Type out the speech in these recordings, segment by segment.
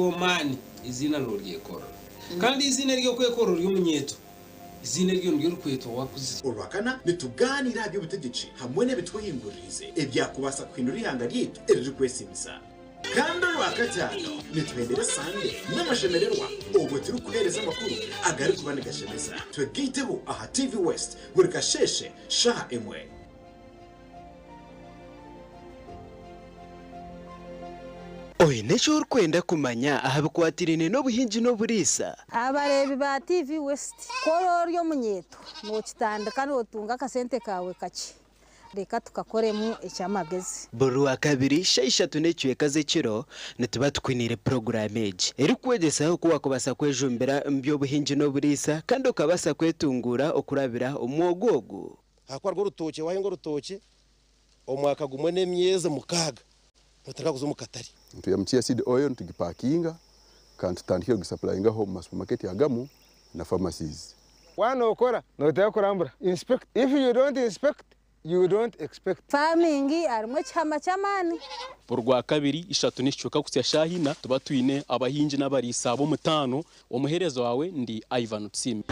Omaani eiziina nooryekorera. Kandi eiziina ery'okwekorera ori omunyeeto, eiziina eryo niryo orikwetwa waakuzire. Orwakana, Nitugaaniira aha by'obutegyeki hamwe n'ebitwehinguririize ebyakubaasa kuhindura eihanga ryaitu eririkwesiimisa. Kandi Orwakataano, Nituhendera esande n'amashemererwa obwo turikuheereza amakuru agarikuba nigashemeza. Twegaiteho aha TV West buri kasheeshe shaaha emwe. Oine eki orikwenda kumanya aha bikwatiraine n'obuhingi n'oburiisa? Abareebi ba TV West, ku ori ori omunyeeto nookitandika nootunga akasente kaawe kakye, reka tukakoremu eky'amagezi. Buri Rwakabiri shaaha ishatu n'ekicweka z'ekiro nituba tukwiniire puroguraamu egi erikukwegyesa oku waakubaasa kwejumbira omu by'obuhingi n'oburiisa kandi okabaasa kwetunguura okurabira omu mwoga ogu. Ahakuba rwo orutookye waahinga orutookye omwaka gumwe n'emyezi mukaaga notandika kuza omu katare. Nitwihamu chia seed oil nitugipakinga kandi tutandikire kugisapurayingaho omu ma supermarket agamu na pharmacies. Waaba nookora, nooteekwa kurambura, inspect, if you don't inspect, you don't expect. Farming harimu ekihama ky'amaani. Buri Rwakabiri, ishatu n'ekicweka kuhitsya shaaha ina, tuba twine abahingi n'abariisa b'omutaano. Omuheereza waawe ndi Ivan Tusiime.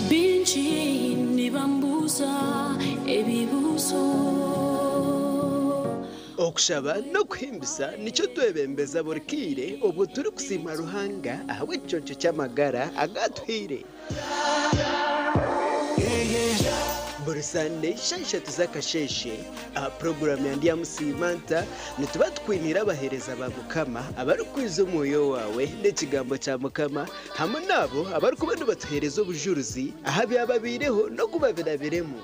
Baingi nibambuuza ebibuuzo. Okushaba n'okuhimbisa nikyo twebembeza buri kaire obwo turikusiima Ruhanga ahabw'ekiconco ky'amagara agu atuhaire. Buri Sande shaaha ishatu z'akasheeshe aha puroguraamu ya Ndyamusiima Nta, nituba tukwiniire abaheereza ba Mukama abarikwiza omwoyo waawe n'Ekigambo kya Mukama hamwe n'abo abarikuba nibatuheereza obujurizi aha byababaireho n'oku babirabiremu.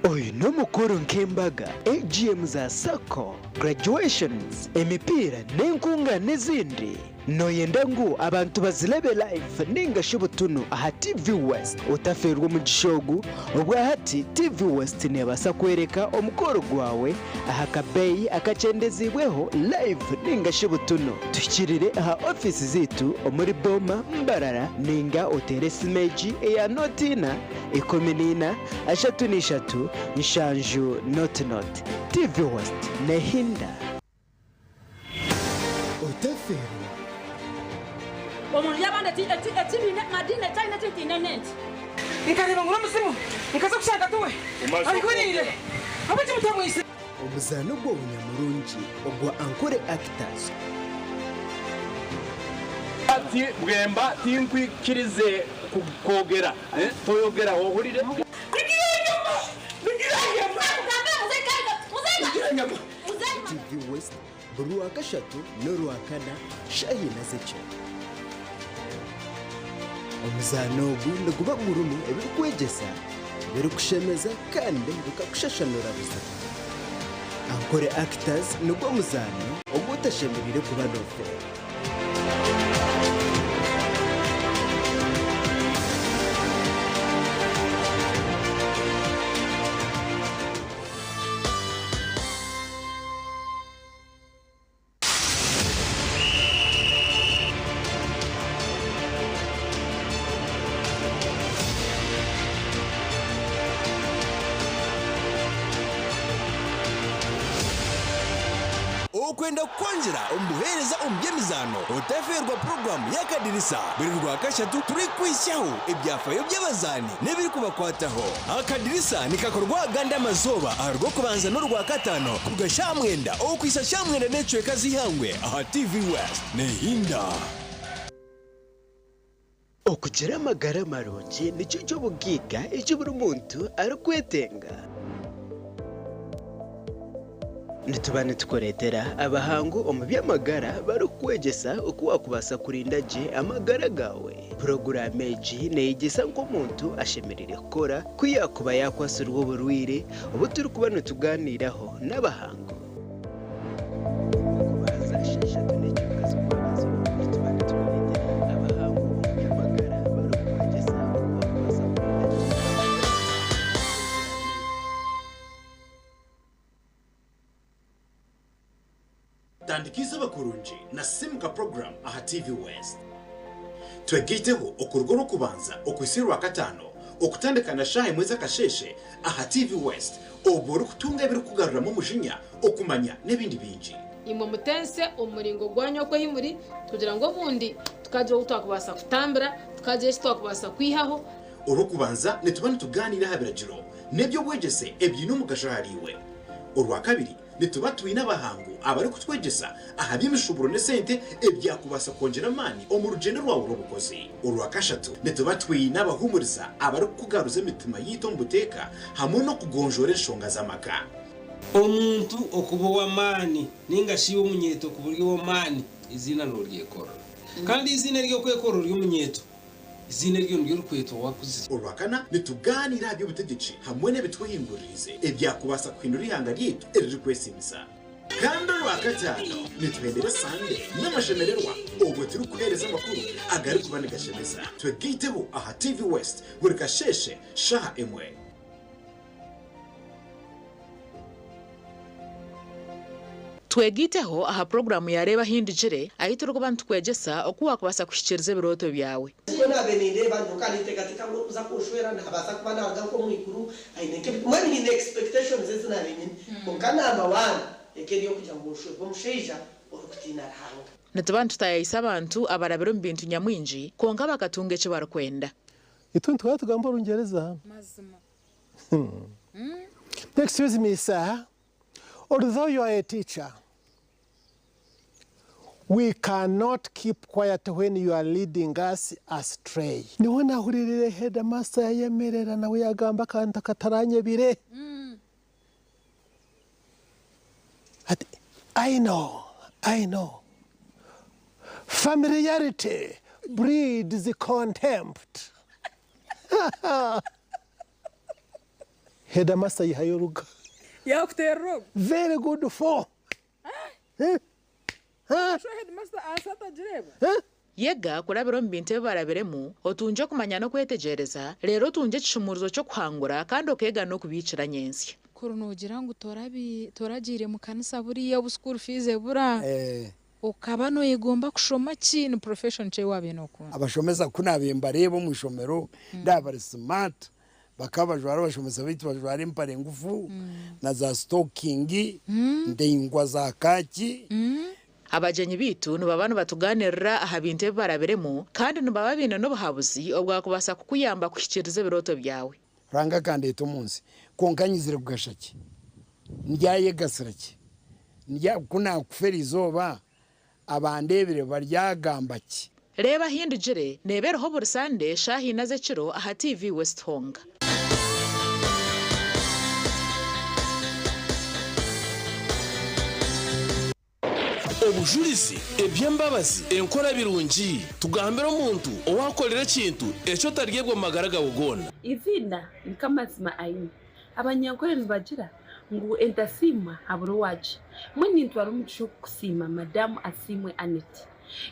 Oyu n'omukoro nk'embaga, AGM za sacco, graduations, emipiira n'enkungaana ezindi. Nooyenda ngu abantu bazirebe live ninga shi butunu aha TV West? Otafeerwa omugisha ogu, obwahati TV West neebaasa kworeka omukoro gwawe aha kabeeyi akakyendeziibweho live ninga shi butunu. Tuhikirire aha ofiisi zaitu omuri Boma, Mbarara ninga oteere esimu egi eya nooti ina, 14, 33, 70 00. TV West nehinda. Otafeerwa. Omu nju y'abandi eki eki eki baine amadiini eki aine eki ntaine n'enki. Nkareeba ngu n'omuzimu, nkaza kushanga tiwe ahuriire. Ahabw'enki mutamwitsire? Omuzaano gw'obunyamurungi ogwa Ankole Actors. Ati, Bwemba tinkwikirize kwogera. Toyogera ohurire? TV West buri Rwakashatu n'Orwakana shaaha ina z'ekiro. Omuzaano ogu niguba gurimu ebirikwegyesa, ebirikushemeza kandi bikakushashanura buzima. Ankole Actors nigwo muzaano ogu otashemereire kuba noofeerwa. Okwenda kukwongyera omu buheereza omu by'emizaano, otafeerwa puroguraamu y'Akadirisa buri Rwakashatu turikukwitsyaho ebyafaayo by'abazaani n'ebirikubakwataho. Akadirisa nikakorwa agandi amazooba aha Rwokubanza n'Orwakataano kuruga shaaha mwenda okuhitsya shaaha mwenda n'ekicweka z'eihangwe aha TV West. Nehinda. Okugira amagara marungi nikyo ky'obugaiga eki buri muntu arikwetenga. Nituba nitukureetera abahangu omu by'amagara barikukwegyesa oku waakubaasa kurinda gye amagara gaawe. Puroguraamu egi neeyegyesa nk'omuntu ashemereire kukora ku yaakuba yaakwatsirwe oburwaire obu turikuba nitugaaniiraho n'abahangu. Tandika eizooba kurungi na Simuka Program aha TV West. Twegaiteho okuruga Orwokubanza okuhitsya Orwakataano okutandika na shaaha emwe z'akasheeshe aha TV West obwo orikutunga ebirikukugaruramu omujinya, okumanya n'ebindi bingi. Imwe mutense omu muringo gwanyu oku ahi muri, kugira ngu obundi tukagira obu twakubaasa kutambira, tukagira eki twakubaasa kwihaho. Orwokubanza nituba nitugaaniira aha biragiro n'eby'obwegyese ebiine omugasho ahariiwe. Orwakabiri Nituba twine abahangu abarikutwegyesa aha by'emishuuburo n'esente ebyakubaasa kwongyera amaani omu rugyendo rwawe rw'obukozi. Orwakashatu, nituba twine abahuumuriza abarikukugaruza emitima yaitu omu buteeka hamwe n'okugonjoora enshonga z'amaka. Omuntu okuba ow'amaani nainga shi iwe omunyeeto okuba ori ow'amaani, eiziina nooryekorera. Kandi eiziina ery'okwekorera ori omunyeeto, eiziina eryo niryo orikwetwa waakuzire. Orwakana, nitugaaniira aha by'obutegyeki hamwe n'ebitwehinguririize ebyakubaasa kuhindura eihanga ryaitu eririkwesiimisa. Kandi Orwakataano, nituhendera esande n'amashemererwa obwo turikuheereza amakuru agarikuba nigashemeza. Twegaiteho aha TV West buri kasheeshe shaaha emwe. Twegaiteho aha puroguraamu ya Reeba Ahindukire ahu turikuba nitukwegyesa oku waakubaasa kuhikiiriza ebirooto byawe. Nikwo naabaire nindeeba nyowe ka ninteekateeka ngu orikuza kunshwera naabaasa kuba naaruga nk'omu iguru aine nk'ebi mbwenu nyine expectations ezi naabaire nyine kwonka number one eka eri ey'okugira ngu nshwerwe omushaija orikutiina Ruhanga. Nituba nitutaayaayisa abantu abarabire omu bintu nyamwingi kwonka bakatunga eki barikwenda. Itwe nituhora tugamba Orungyereza. Excuse me sir, although you are a teacher, we cannot keep quiet when you are leading us astray. Niho nahuriirire headmaster yayemerera nawe yagamba akantu akataranyebire. Ati, I know, I know. Familiarity breeds contempt. Headmaster ayihayo oruga. Yakuterera ogu. Very good for. Sho headmaster ahansi atagireeba. Yega kurabira omu bintu ebi barabiremu, otungye okumanya n'okwetegyereza, reero otungye ekishumuurizo ky'okuhangura kandi okeega n'okubiikira nyentsya. Kuri noogira ngu toragiire mu kanisa buriya obu school fees ebura, okaba noyegomba kushoma ki? Ni profession ki ei waabaire nookunda? Abashomesa ku naabaire mbareeba omu ishomero, ndaaba bari smart, Bakaba bajwara abashomesa baitu bajwara empare ngufu na za sitokingi ndaingwa za kaaki. Abagyenyi baitu nibaba nibatugaaniirira aha bintu ebi barabiremu kandi nibaba baine n'obuhabuzi obwakubaasa kukuyamba kuhikiiriza ebirooto byawe. Ruhanga akandeeta omu nsi, kwonka nyizire kugasha ki? Ndyayegasira ki? Ku naakufa eri izooba, Abandeebire baryagamba ki? Reeba Ahindugire neeba eriho buri Sande shaaha ina z'ekiro aha TV West Honga. Obujurizi, eby'embabazi, enkora birungi. Tugambire omuntu owaakukorera ekintu eki otaryebwa omu magara gaawe goona. Eiziina niko amazima aine. Abanyankore nibagira ngu entasiimwa habura owaagye. Mbwenu nintwara omugisha ogu kusiima Madamu Asiimwe Annet.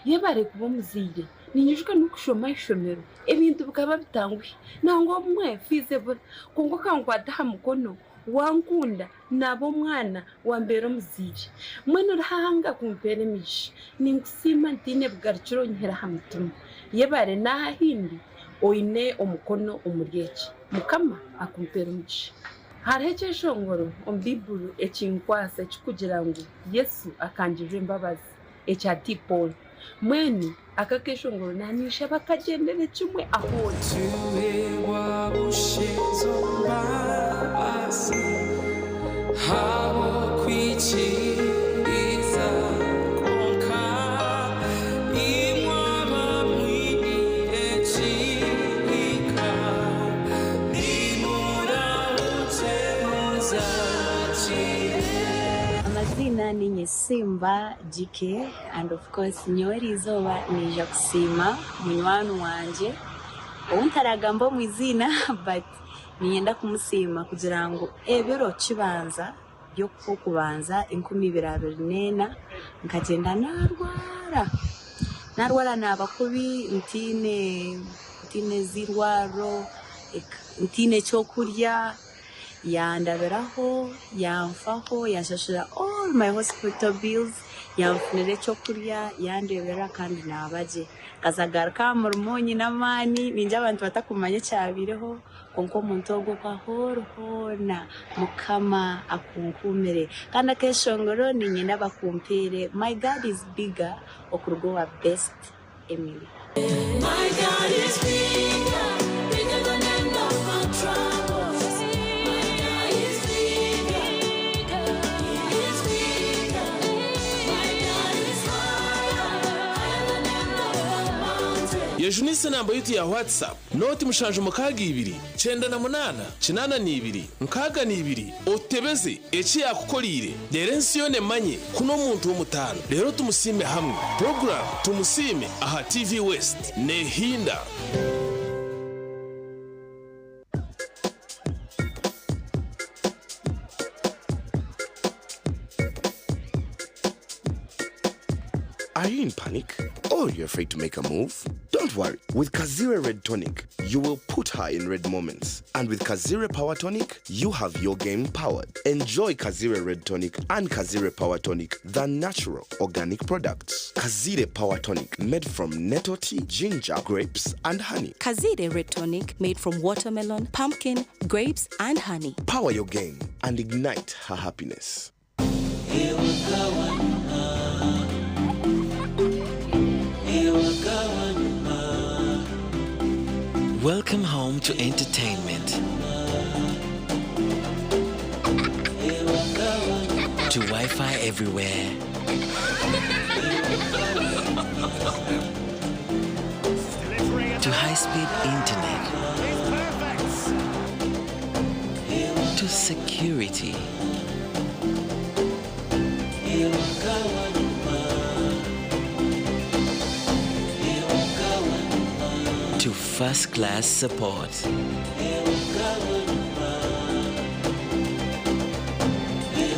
Yebare kuba omuzaire. Ninyijuka n'okushoma aha ishomero ebintu bikaba bitanguhi. Nangwa obumwe fiizi ebura kwonka okankwata aha mukono wankunda naaba omwana wambeera omuzaire. Mbwenu Ruhanga kumpeera emigisha. Ninkusiima ntaine bugarukiro onyihire aha mutima. Yebare n'aha ahindi oine omukono omuri eki. Mukama akumpeere omugisha. Hariho ekyeshongoro omu Baiburi ekinkwasa ekirikugira ngu Yesu akangirira embabazi ekya T. Paul. Mbwenu aka akeshongoro naninshaba kagyendere kimwe ahu ori. Amaziina ninye Simba GK and of course nyowe erizooba ninza kusiima munywani wangye ou ntaragamba omu iziina but niinyenda kumusiima kugira ngu ebiro kibanza by'Okwokubanza 2024 nkagyenda naarwara, naarwara naaba kubi ntaine ntaine z'eirwariro, ntaine ky'okurya, yandabiraho, yanfaho, yanshashurira all my hospital bills, yanfunira eky'okurya, yandeeberera kandi naaba gye. Nkazagaruka aha murimo nyine amaani, ningira abantu batakumanya ekyabaireho. Kwonka omuntu ogwo ku ahoora hoona, Mukama akunkuumire. Kandi akeshongoro niinyenda bakumpeere My God is bigger okuruga owa Best Emily. My God is bigger, bigger than any of my troubles. My God is bigger, He is bigger. My God is higher, higher than any of my mountains. Yejunise enamba yitu ya WhatsApp noti 762 98 62 otebeze eki yakukoriire reero ensi yoona emanye ku n'omuntu w'omutaano reero tumusiime hamwe. Puroguraamu Tumusiime aha TV West neehinda. Are you in panic? Or you're afraid to make a move? Don't worry. With Kazire Red Tonic, you will put her in red moments. And with Kazire Power Tonic, you have your game powered. Enjoy Kazire Red Tonic and Kazire Power Tonic, the natural organic products. Kazire Power Tonic, made from nettle tea, ginger, grapes, and honey. Kazire Red Tonic made from watermelon, pumpkin, grapes, and honey. Power your game and ignite her happiness. Welcome home to entertainment. To Wi Fi everywhere. To high speed internet. To security. To first class support.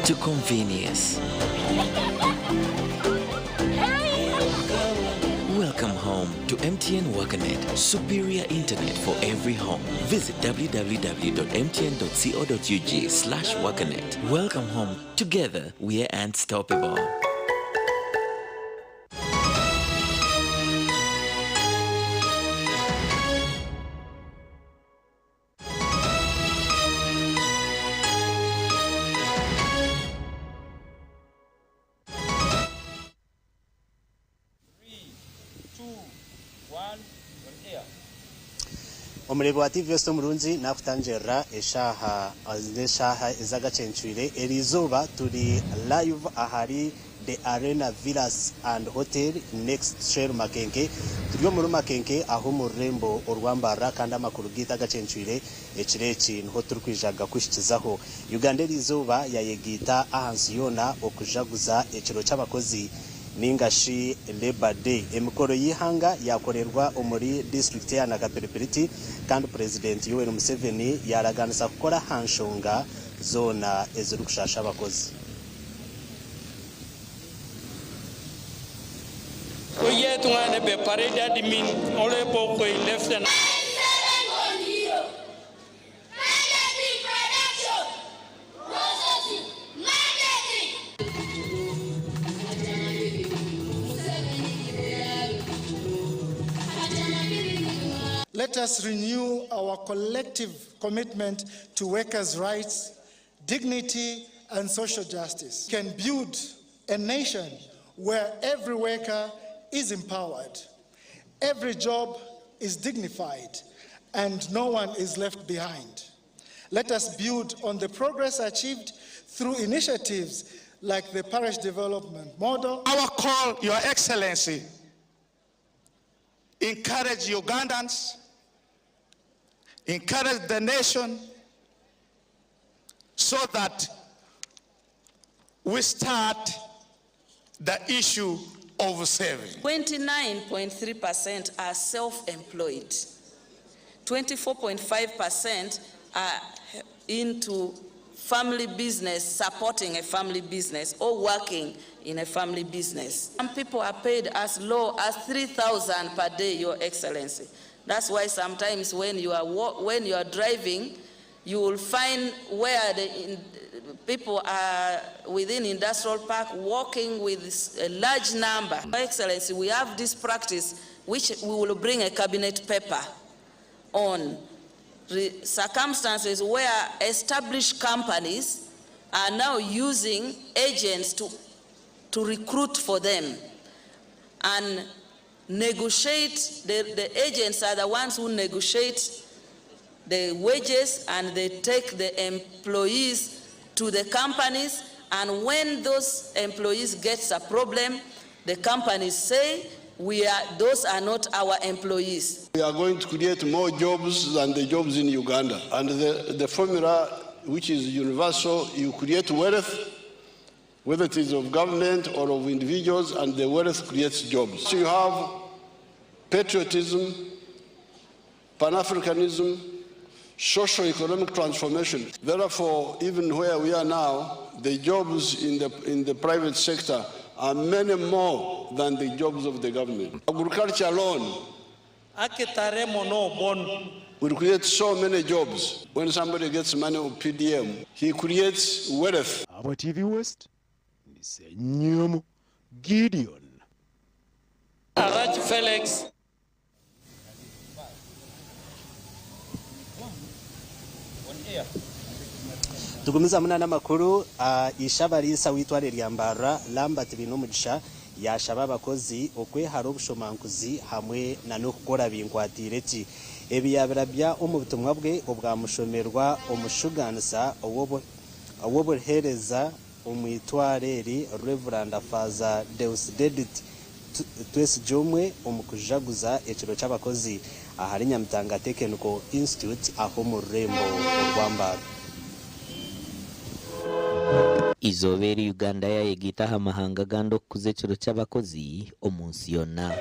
To convenience. Welcome home to MTN WakaNet, superior internet for every home. Visit www.mtn.co.ug slash WakaNet. Welcome home. Together, we are unstoppable. Omureebi wa TV West omurungi nakutangirira eshaaha n'eshaaha ez'agacencwire eriizooba turi live ahari The Arena Villas and Hotel next Shell Makenke turi omuri Makenke aho omu rurembo orwa Mbarara kandi amakuru gaitu agacencwire ekiro eki niho turikwija kugakuhikizaho. Uganda eriizooba yayegaita ahansi yoona okujaguza ekiro ky'abakozi ninga shi Labour Day. Emikoro y'eihanga yakorerwa omuri disiturikiti eya Nakapiripiriti kandi Purezidenti Yoweri Museveni yaraganisa kukora aha nshonga zoona ezirikushasha abakozi. Let us renew our collective commitment to workers' rights, dignity, and social justice. Can build a nation where every worker is empowered, every job is dignified, and no one is left behind. Let us build on the progress achieved through initiatives like the Parish Development Model. Our call, Your Excellency, encourage Ugandans, encourage the nation so that we start the issue of saving. 29.3% are self employed, 24.5% are into family business, supporting a family business or working in a family business. Some people are paid as low as 3,000 per day, Your Excellency. That's why sometimes when you are, when you are driving, you will find where the in, people are within industrial park working with a large number. Your Excellency, we have this practice which we will bring a cabinet paper on circumstances where established companies are now using agents to, to recruit for them and negotiate, the, the agents are the ones who negotiate the wages and they take the employees to the companies and when those employees gets a problem, the companies say, we are, those are not our employees. We are going to create more jobs than the jobs in Uganda. And the, the formula, which is universal, you create wealth, whether it is of government or of individuals, and the wealth creates jobs. So you have patriotism, Pan Africanism, social economic transformation. Therefore, even where we are now, the jobs in the, in the private sector are many more than the jobs of the government. Agriculture alone will create so many jobs. When somebody gets money of PDM, he creates wealth. Abo TV West, Nyomo Gideon. Arach Felix. Tugumizamu n'amakuru ishabarisa witware rya Mbarara Lambert Binomugisha yashaba abakozi okwehara obushomankuzi hamwe na n'okukora binkwatire ki ebi yabirabya omu butumwa bwe obwamushomerwa omushuganisa ow'obuheereza omu itware eri Reverend Father Deusdedit Twesigye omu kujaguza ekiro ky'abakozi ahari Nyamitanga Technical Institute aho omu rurembo orwa Mbarara. Izooba eri Uganda yayegaita aha mahanga agandi okukuza ekiro ky'abakozi omu nsi yoona.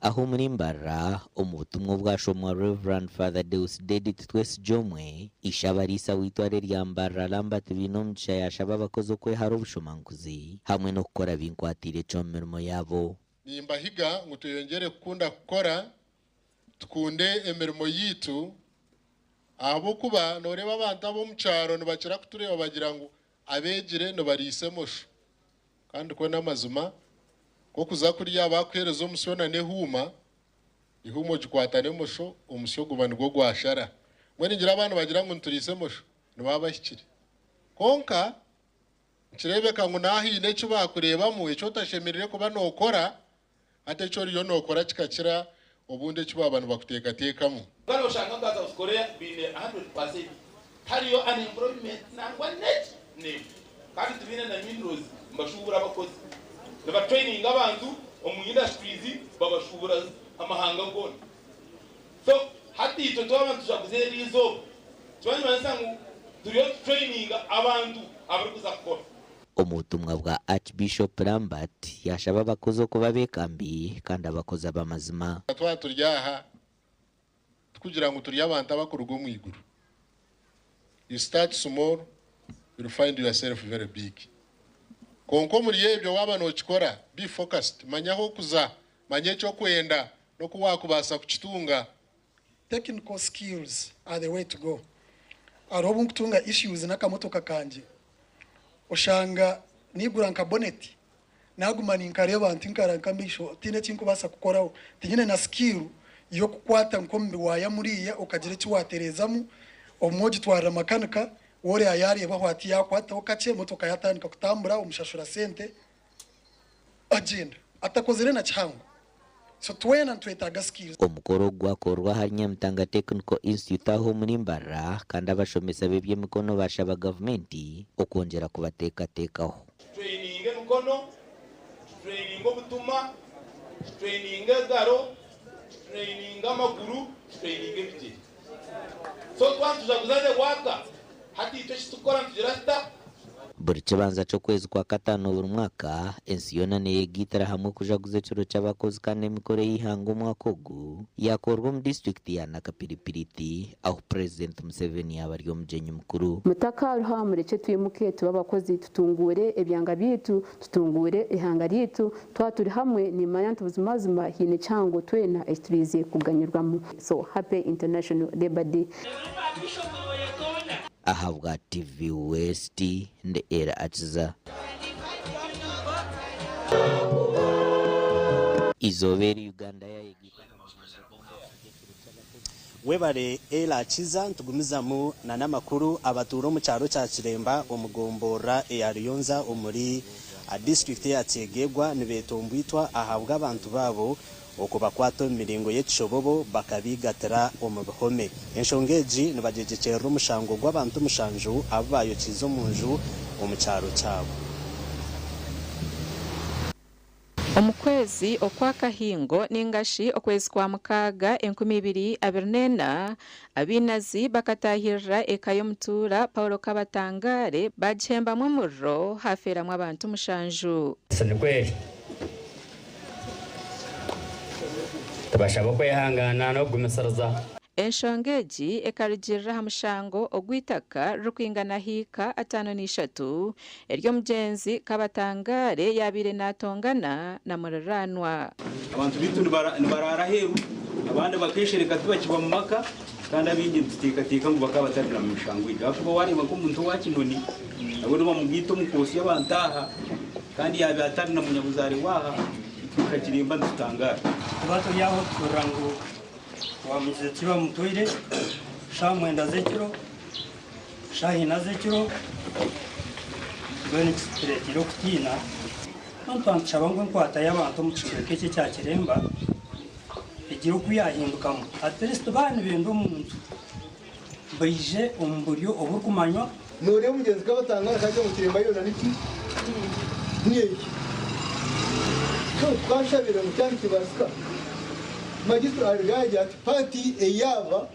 Aho omuri Mbarara, omu butumwa obwashomwa Rev. Father Deusdedit Twesigyomwe, Ishe-abariisa w'eitware rya Mbarara Lambert Bainomugisha yashaba abakozi okwehara obushomankuzi hamwe n'okukora binkwatiire ki omu mirimo yaabo. Nimbahiga ngu tweyongyere kukunda kukora, tukunde emirimo yaitu ahabw'okuba nooreeba abantu ab'omu kyaro nibakira kutureeba bagira ngu abeegire nibariisa emosho kandi kwo n'amazima nk'okuza kuriya bakuheereza omusyo n'ehuuma, ehuuma ogikwata n'emosho omusyo guba nigwo gwashara. Mbwenu ningira abantu bagira ngu nituriisa emosho nibaba bahikire. Kwonka nikireebeka ngu naaha haine eki baakureebamu eki otashemereire kuba nookora hati eki oriyo nookora kikakira obundi eki baaba nibakuteekateekamu. Kandi oshanga nka South Korea baine 100% tihariyo unemployment nangwa n'eki n'emwe kandi tibaine na minerals nibashuubura abakozi niba traininga abantu omu industries babashuubura amahanga goona so hati itwe twaba nitujaguza eri izooba kiba nikimanyisa ngu turiyo tutraininga abantu abarikuza kukora. Omu butumwa bwa Archbishop Lambert, yashaba abakozi okuba abekambi kandi abakozi ab'amazima. Twaba turi aha tikugira ngu turi abantu abakuruga omu iguru. You start small, you'll find yourself very big. Kwonka omuri ebyo waaba nookikora, be focused, manya ah'okuza, manya eki orikwenda n'oku waakubaasa kukitunga. Technical skills are the way to go. Hariho obu nkutunga issues n'akamotoka kangye oshanga nigura nka bonnet naguma ninkareeba nti nkara nk'amaisho tihaine eki nkubaasa kukoraho tinyine na skill y'okukwata nk'omu biwaaya muriiya okagira eki watereezamu. Obumwe ogitwarira makanika, woreeba yaareebaho ati yaakwataho kakye, emotoka yaatandika kutambura, omushashura sente, agyenda atakozire na kihango. So twena nitwetaaga skills. Omukoro ogu gwakorwa ahari Nyamitanga Technical Institute aho omuri Mbarara kandi abashomesa b'eby'emikono bashaba gavumenti okwongyera kubateekateekaho. Tutureyininga emikono, tutureyininga obutuma, tutureyininga engaro, tutureyininga amaguru, tutureyininga ebigyere. So twaba nitujaguza the worker, hati itwe eki turikukora nitugira tuta? Buri kibanza ky'okwezi kwa kataano buri mwaka, ensi yoona neeyegaitira hamwe kujaguza ekiro ky'abakozi kandi emikoro ey'eihanga omwaka ogu yaakorwa omu disiturikiti ya Nakapiripiriti ahu Purezidenti Museveni yaaba ari omugyenyi mukuru. Mutakaruha murekye twimuke tube abakozi tutunguure ebyanga byaitu, tutunguure eihanga ryaitu, twaba turi hamwe nimanya nti buzimazima haine kihango twena eki turiize kuganyirwamu. So happy international labour day. Ahabwa TV West, ndi Ella Akiza. Eizooba eri Uganda yaayegyeise Webare Ella Akiza nitugumizamu na n'amakuru abatuura omu kyaro kya Kiremba omu gomborora eya Ruyonza omuri disiturikiti eya Kyegegwa nibetombwitwa ahabw'abantu baabo okubakwata omu miringo y'ekishobobo bakabigatira omu bihome. Enshonga egi nibagyegyekyerera omushango gw'abantu mushanju abu bayokiize omu nju omu kyaro kyabo. Omu kwezi okwa Kahingo ninga shi okwezi kwa Mukaaga 2024, abainazi bakataahirira eka y'omutuura Paulo Kabatangare baagihembamu omuriro haafeeramu abantu mushanju. Ni kweli tubashaba okwehangana n'okugumisiriza. Enshonga egi ekarugiirira aha mushango ogw'eitaka ririkwingana hiika 53 ery'omugyenzi Kabatangare yaabaire naatongana na muriraanwa. Abantu baitu nibaraara aheeru, abandi bakeeshereka tibakiba mu maka, kandi abaingi nituteekateeka ngu bakaba batari na mu mishango egyo. Ahakuba waareeba nk'omuntu owa Kinoni, nabwo nibamugaita omu koosi y'abantu aha, kandi yaaba atari na munyabuzaare waaha, itwe nka Kiremba nitutangaara. Tuba turi aho tuhurira ngu owamugize ki bamutwaire shaaha mwenda z'ekiro, shaaha ina z'ekiro, mbwenu kitureeteire okutiina. Mbwenu twaba nitushaba ngu enkwata y'abantu omu kicweka eki ekya Kiremba egire oku yaahindukamu. At least baaba nibenda omuntu baije omu buryo oburikumanywa. Nooreeba omugyenzi Kabatangara akagira ngu Kiremba yoona niki? N'eye. So twashabire ngu kyaba nikibaasika Magistrate arigaye ati paati eyaaba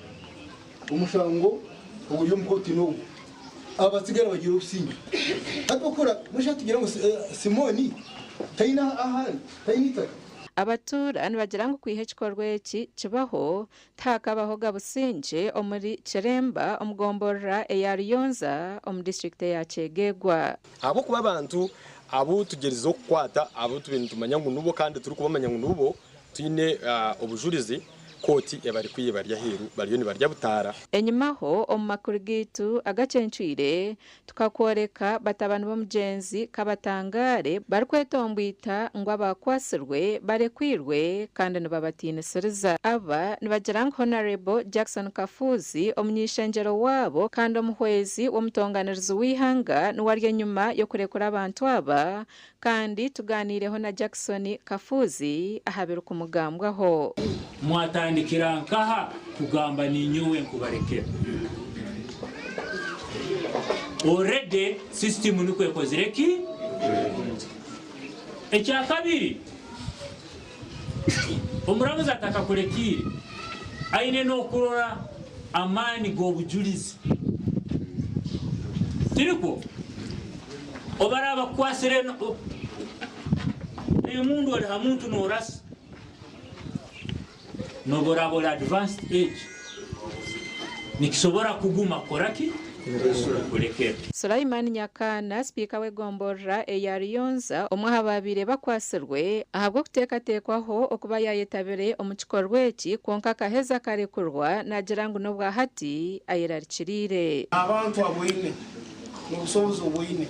omushango oguri omu kooti n'ogu abatsigara bagire obusingye. Hati okukora mbwenu shi tugira ngu Simooni taine ahari, taine itaka? Abatuura nibagira ngu kwiha ekikorwa eki kibaho, tihakabahoga busingye omuri Kiremba omu gomborora eya Ruyonza omu disiturikiti eya Kyegegwa. Ahabw'okuba abantu abu tugyerizeho kukwata abu tubaire nitumanya ngu nibo kandi turikubamanya ngu nibo, twine obujurizi, kooti ebarikwiye bari aheeru bariyo nibarya butaara. Enyimaho omu makuru gaitu agacencwire, tukakworeka batabani b'omugyenzi Kabatangare barikwetombwita ngu abakwatsirwe barekwirwe kandi nibabatiinisiriza. Aba nibagira ngu Honarebo Jackson Kafuuzi omuny'eishengyero waabo kandi omuhwezi w'omutonganirizi w'eihanga niwe ari enyima y'okurekura abantu aba kandi tugaaniireho na Jackson Kafuuzi aha birikumugambwaho. Mwatandikira nkaha kugamba ninyowe nkubarekera? Already system nikwo ekozire ki? Ekyakabiri, omuramuzi atakakurekiire aine n'okurora amaani g'obujulizi. Tirikwo? Obu bakukwasire n'emundu ori ha muntu noorasa, noba oraaba ori advanced age, nikisobora kuguma kukora ki? Kurekera. Sulaiman Nyakaana, sipiika w'egomborora eya Ruyonza omwe aha baabaire bakwatsirwe ahabw'okuteekateekwaho okuba yaayetabire omu kikorwa eki kwonka akaheza akarekurwa naagira ngu n'obwa hati ayerarikiriire. Abantu aboine n'obusobozi obwoine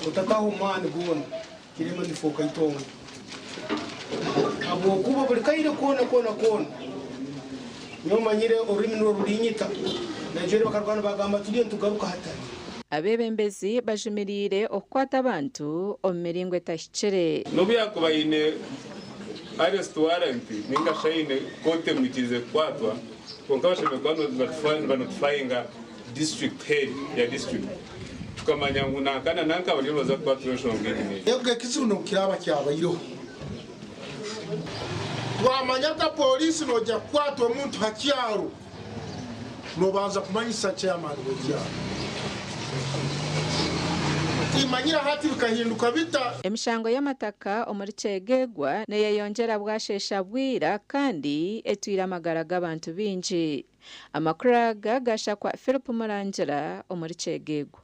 otataho omumaani goona kirema nifooka itongo habwokuba buli kaire koona koona koona nyowe manyire orurimi nirwo rurinyita. Nigeria bakarwana bagamba turiyo nitugaruka hatari. Abeebembezi bajumiriire okukwata abantu omu miringo etahikire. N'obu yaakuba aine arrest warrant ninga shi aine kooti emwikiriize kukwatwa, kwonka bashemereire kuba nibanotifayinga district head ya district tukamanya ngu nanka na nanka bariyo nibaza kukwatwa enshonga egi n'egi. Ego ekizibu n'obukiraaba kyabaireho, twamanya nka poliisi noija kukwata omuntu ha kyaro, nobanza kumanyisa chairman w'ekyaro. Timanyire hati bikahinduka bita. Emishango y'amataka omuri Kyegegwa neyeyongyera bwasheesha bwira kandi etwire amagara g'abantu baingi. Amakuru aga gashakwa Philip Murangira omuri Kyegegwa.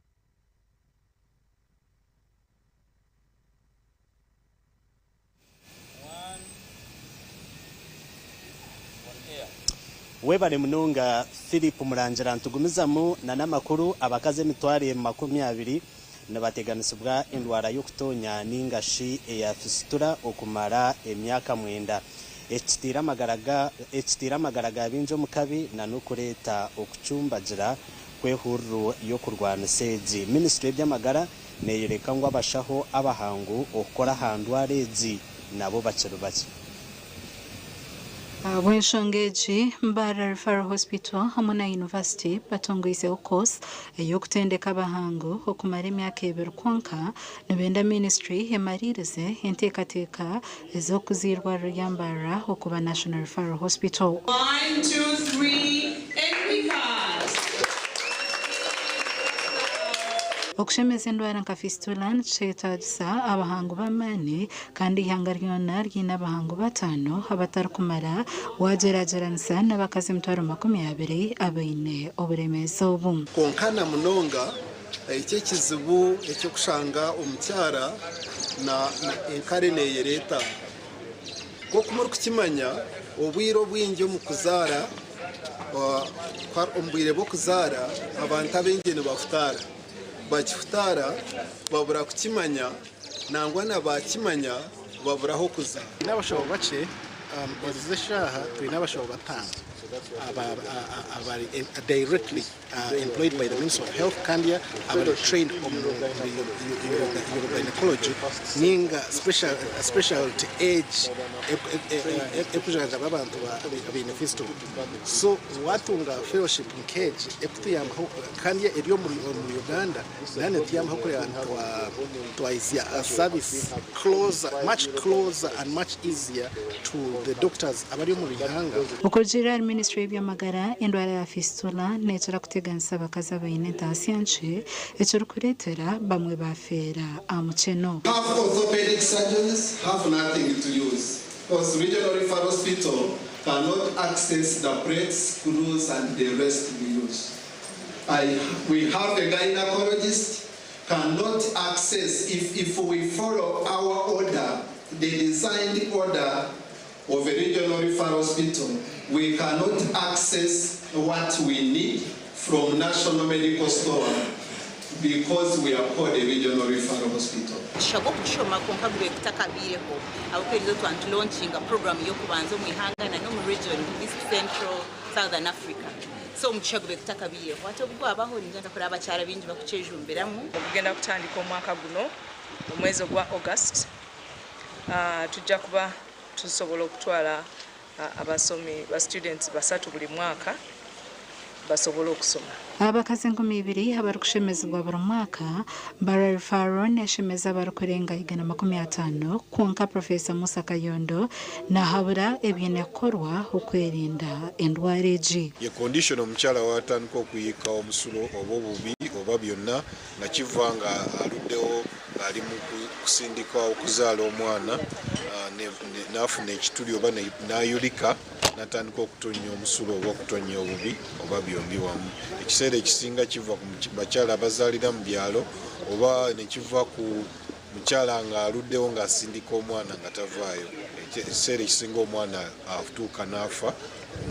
Webare munonga Philip Murangira nitugumizamu na n'amakuru abakazi emitwaro 20 nibateganisibwa endwara y'okutonya ninga shi eya fisitura okumara emyaka mwenda ekitiire amagara ga ekitiire amagara ga baingi omu kabi na n'okureeta okucumbagira kw'ehururu y'okurwanisa egi. Minisitule y'eby'amagara neeyoreka ngu abashaho abahangu okukora aha ndwara egi nabo bakiri bakye. Ahabw'enshonga egi, Mbarara Referral Hospital hamwe na University batongoizeho course ey'okutendeka abahangu okumara emyaka ebiri kwonka nibenda ministry emariirize enteekateeka ez'okuza eirwariro rya Mbarara okuba National Referral Hospital. One, two, three, and we cut. Okushemeza endwara nka fistula nikyetaagisa abahangu b'amaani kandi eihanga ryona riine abahangu bataano abatarikumara waagyeragyeranisa n'abakazi 200,000 abaine oburemeezi obu. Kwonka na munonga eki ekizibu eky'okushanga omukyara na enkare neeyereeta. Nk'oku murikukimanya, obwire obwingi omu kuzaara, omu bwire bw'okuzaara abantu abaingi nibahutaara. Bakihutaara babura kukimanya nangwa na baakimanya babura ah'okuza. Twine abashaho bakye, ezi eshaaha twine abashaho bataano abari directly employed by the Ministry of Health kandi abari trained omu urogynecology ninga specialty egi erikujanjaba abantu abaine fistula. So watunga fellowship nk'egi erikutuyambaho kandi eri omuri Uganda nayo netuyambaho kureeba ngu twahitsya service closer, much closer and much easier to the doctors abari omu bihanga. Okurugiirira ahari minisiture y'eby'amagara, endwara ya fistula neekira kuteganisa abakazi abaine entaasya nkye, ekirikureetera bamwe baafeera aha mukyeno. Half orthopedic surgeons have nothing to use because regional referral hospital cannot access the plates, screws and the rest we use. I, we have a gynecologist cannot access if, if we follow our order, the designed order of a regional referral hospital, we cannot access what we need from National Medical Store because we are called a regional referral hospital. Omugisha gw'okugishoma kwonka gube gutakabaireho ahabw'okuba eriizooba twaba nitulonkinga puroguraamu y'okubanza omu ihanga na n'omu region East Central Southern Africa. So omugisha gube gutakabaireho hati obu gwabaho ningira nkureba abakyara baingi bakukyejumbiramu. Ogugenda kutandika omwaka guno omwezi ogwa August tujja kuba tusobola okutwala abasomi ba students basatu buli mwaka basobole okusoma. Abakazi 2000 abarikushemezibwa buri mwaka, Mbarara Referral neshemeza abarikurenga 150 kwonka Professor Musa Kayondo nahabura ebiine kukorwa okwerinda endwara egi. Ye condition omukyala w'atandika okuyiika omusulo oba obubi oba byonna nga kiva nga aluddewo ng'ali mu kusindika okuzaala omwana n'afuna ekituli oba n'ayulika n'atandika okutonnya omusulo oba okutonnya obubi oba byombi wamu. Ekiseera ekisinga kiva ku bakyala abazaalira mu byalo oba ne kiva ku mukyala ng'aluddewo ng'asindika omwana nga tavaayo. Ekiseera ekisinga omwana atuuka n'afa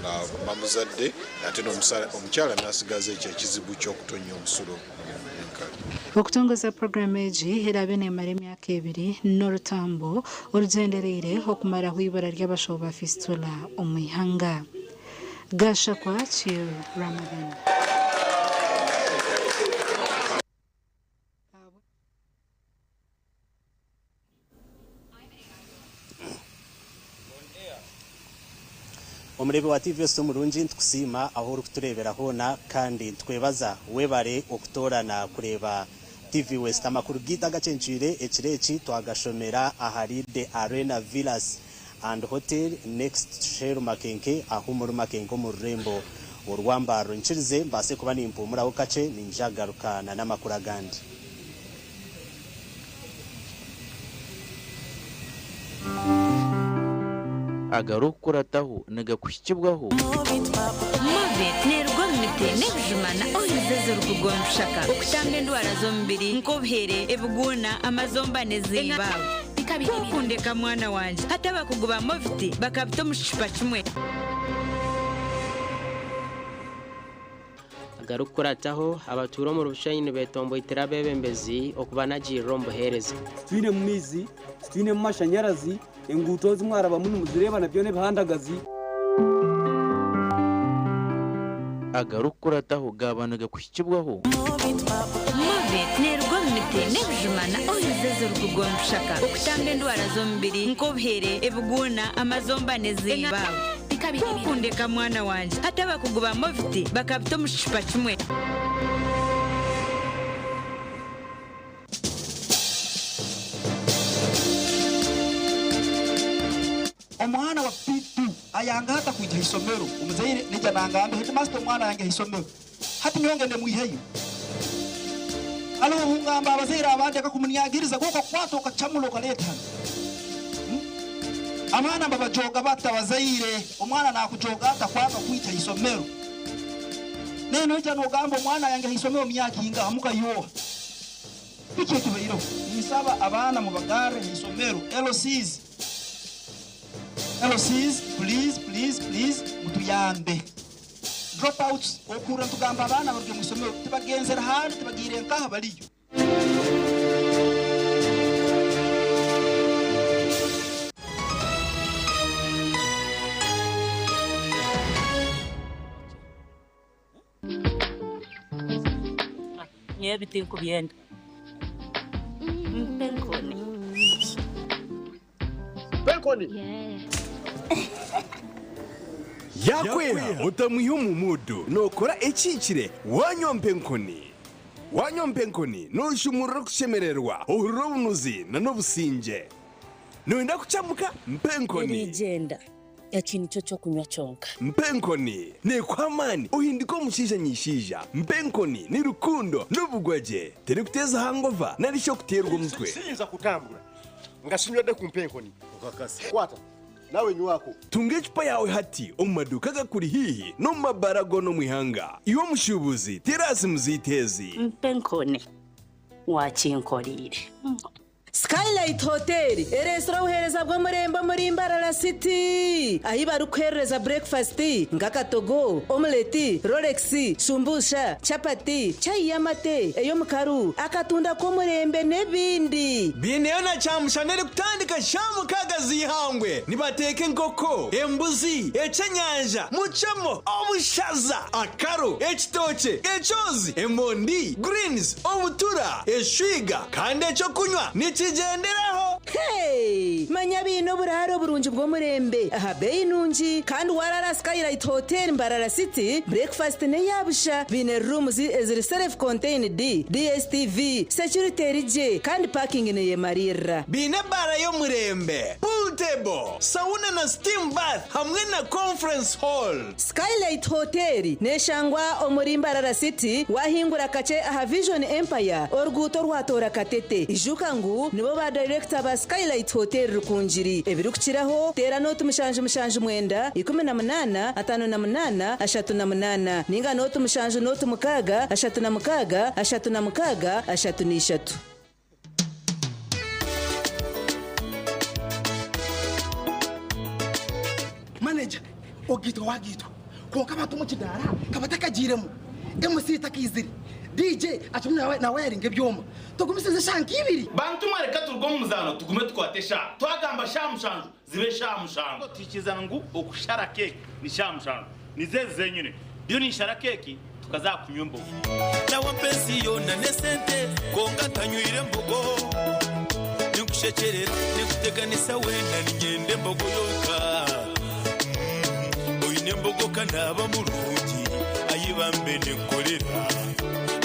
nga bamuzadde ate omukyala n'asigaza ekyo ekizibu ky'okutonnya omusulo enkali. Okutongoza puroguraamu egi eraabe neemara emyaka ebiri n'orutambo orugyendereire okumaraho eibura ry'abashaho ba fistula omu ihanga. Gashakwa Kiir Ramadhan. Omureebi wa TVS omurungi nitukusiima ahu orikutureebera hoona kandi nitukwebaza webare okutoorana kureeba TV West. Amakuru gaitu agacencwire ekiro eki twagashomera ahari The Arena Villas and Hotel next to Shell Makenke ahu muri Makenke omu rurembo orwa Mbarara. Nyikirize mbaase kuba nimpuumuraho kakye niinyija kugaruka na n'amakuru agandi. Agarikukurataho nigakuhikibwaho. Movit neeruga omu miti n'ebijuma na oils ezirikuruga omu bishaka okutamba endwara z'omubiri nk'obuhere, ebiguuna, amazomba n'ezindi. Ku okundeka mwana wangye, hati abakugu ba Movit bakabita omu kicupa kimwe. Agarikukurataho, abatuura omuri Bushenyi nibetomboitira abeebembezi okubanagirira omu buheereza. Titwinemu maizi, titwinemu mashanyarazi, enguuto ezi mwarabamu nimuzireeba nabyo n'ebihandagazi. Agarikukurataho gaaba nigakuhikibwaho. Movit neeruga omu miti n'ebijuma na oils ezirikuruga omu bishaka okutamba endwara z'omubiri nk'obuhere, ebiguuna, amazomba n'ezindi. Ku okundeka mwana wangye, hati abakugu ba Movit bakabita omu kicupa kimwe. Omwana wa P2 ayanga hata kwija haisomero, omuzaire naija nangamba headmaster omwana ayange haisomero, hati nyowe ngende mwiheyo. Haroho obungamba abazaire abandi akakumuniagiriza gwe okakwata okacamura okaleeta hanu. Abaana mbabajooga bata abazaire? Omwana nakujooga ata kwanga kwija haisomero? Then noija nogamba omwana ayange haisomero myaka ingaha mukayoha? Biki ekibaireho? Ninsaba abaana mubagarre haisomero. LCs, LCs, please, please, please mutuyambe. Dropouts, okurra nitugamba abaana baruge mwisomero tibagenzere handi, tibagiire nkaha baliyo. Nyowe ebi tinkubyenda. Mpa enkoni. Mpa enkoni. Yaakweha otamwiha omu muudu nookora ekihikire waanywa mpa enkoni. Waanywa mpa enkoni nooshumurura okushemererwa, ohurira obunuzi n'obusingye. Nooyenda kucamuka? Mpa enkoni. Erigyenda. Eki nikyo ky'okunywa kyonka. Mpa enkoni neekuha amaani ohinduke omushaija nyishaija. Mpa enkoni ni rukundo n'obugwagye. Terikuteeza hangova nari shi okuteerwa omutwe. Siyinza kutambura nga sinywedde ku mpa enkoni. Okakasa. Kwata nawe nywako. Tunga ecupa yaawe hati omu maduuka agakuri haihi n'omu mabaara goona omu ihanga. Iwe omushuubuzi, teera simu zaitu ezi. Mpa enkoni wakinkoreire. Skylight Hotel ereetsire obuheereza bw'omurembe omuri Mbarara City ahi barikuheerereza burekifasiti nk'akatogo, omuleti, rolex, shumbusha, chapati, chai y'amate, ey'omukaru, akatunda k'omurembe n'ebindi. Baineyo na kyamushana erikutandika shaaha mukaaga z'eihangwe. Nibateeka enkoko, embuzi, eky'enyanja, mucemo, obushaza, akaro, ekitookye, ekyozi, emondi, greens, obutura, eshwiga kandi eky'okunywa nikigyenderaho. Hey! Manya baine oburaaro burungi bw'omurembe aha beeyi nungi kandi waraara aha Skylight Hotel Mbarara City, breakfast n'eya busha. Baine rooms eziri self contained, DSTV, security eri gye kandi parking neyemariirira. Baine ebaara y'omurembe, pool table, sauna na steam bath hamwe na conference hall. Skylight Hotel neshangwa omuri Mbarara City wahingura kakye aha Vision Empire oruguuto orwatoora Katete. Ijuka ngu nibo ba dayirekita ba Skylight Hotel Rukungiri. Ebirikukiraho teera nooti 779 18 58 38 ninga nooti 7 nooti 6 36 36 33. Manager, ogaitwa wagaitwa kwonka abantu omu kidaara ka batakagiiremu, MC takaizire, DJ akirimu nawayaringa ebyoma. Tugumisirize eshaaha nk'ibiri. Bantu mwe reka turuge omu muzaano tugume tukwate eshaaha. Twagamba shaaha mushanju zibe shaaha mushanju. Tuhikirizana ngu okushara keeki ni shaaha mushanju. Nizo ezi zenyine. Ndiyo ninshara keeki tukaza aha kunywa embogo. Nawe ampa ensi yoona n'esente kwonka ntanywire mbogo. Ninkushekyerera, ninkuteganisa weena niinyenda embogo yonka. Okagaruka naaba murungi, ai bambe ninkorera.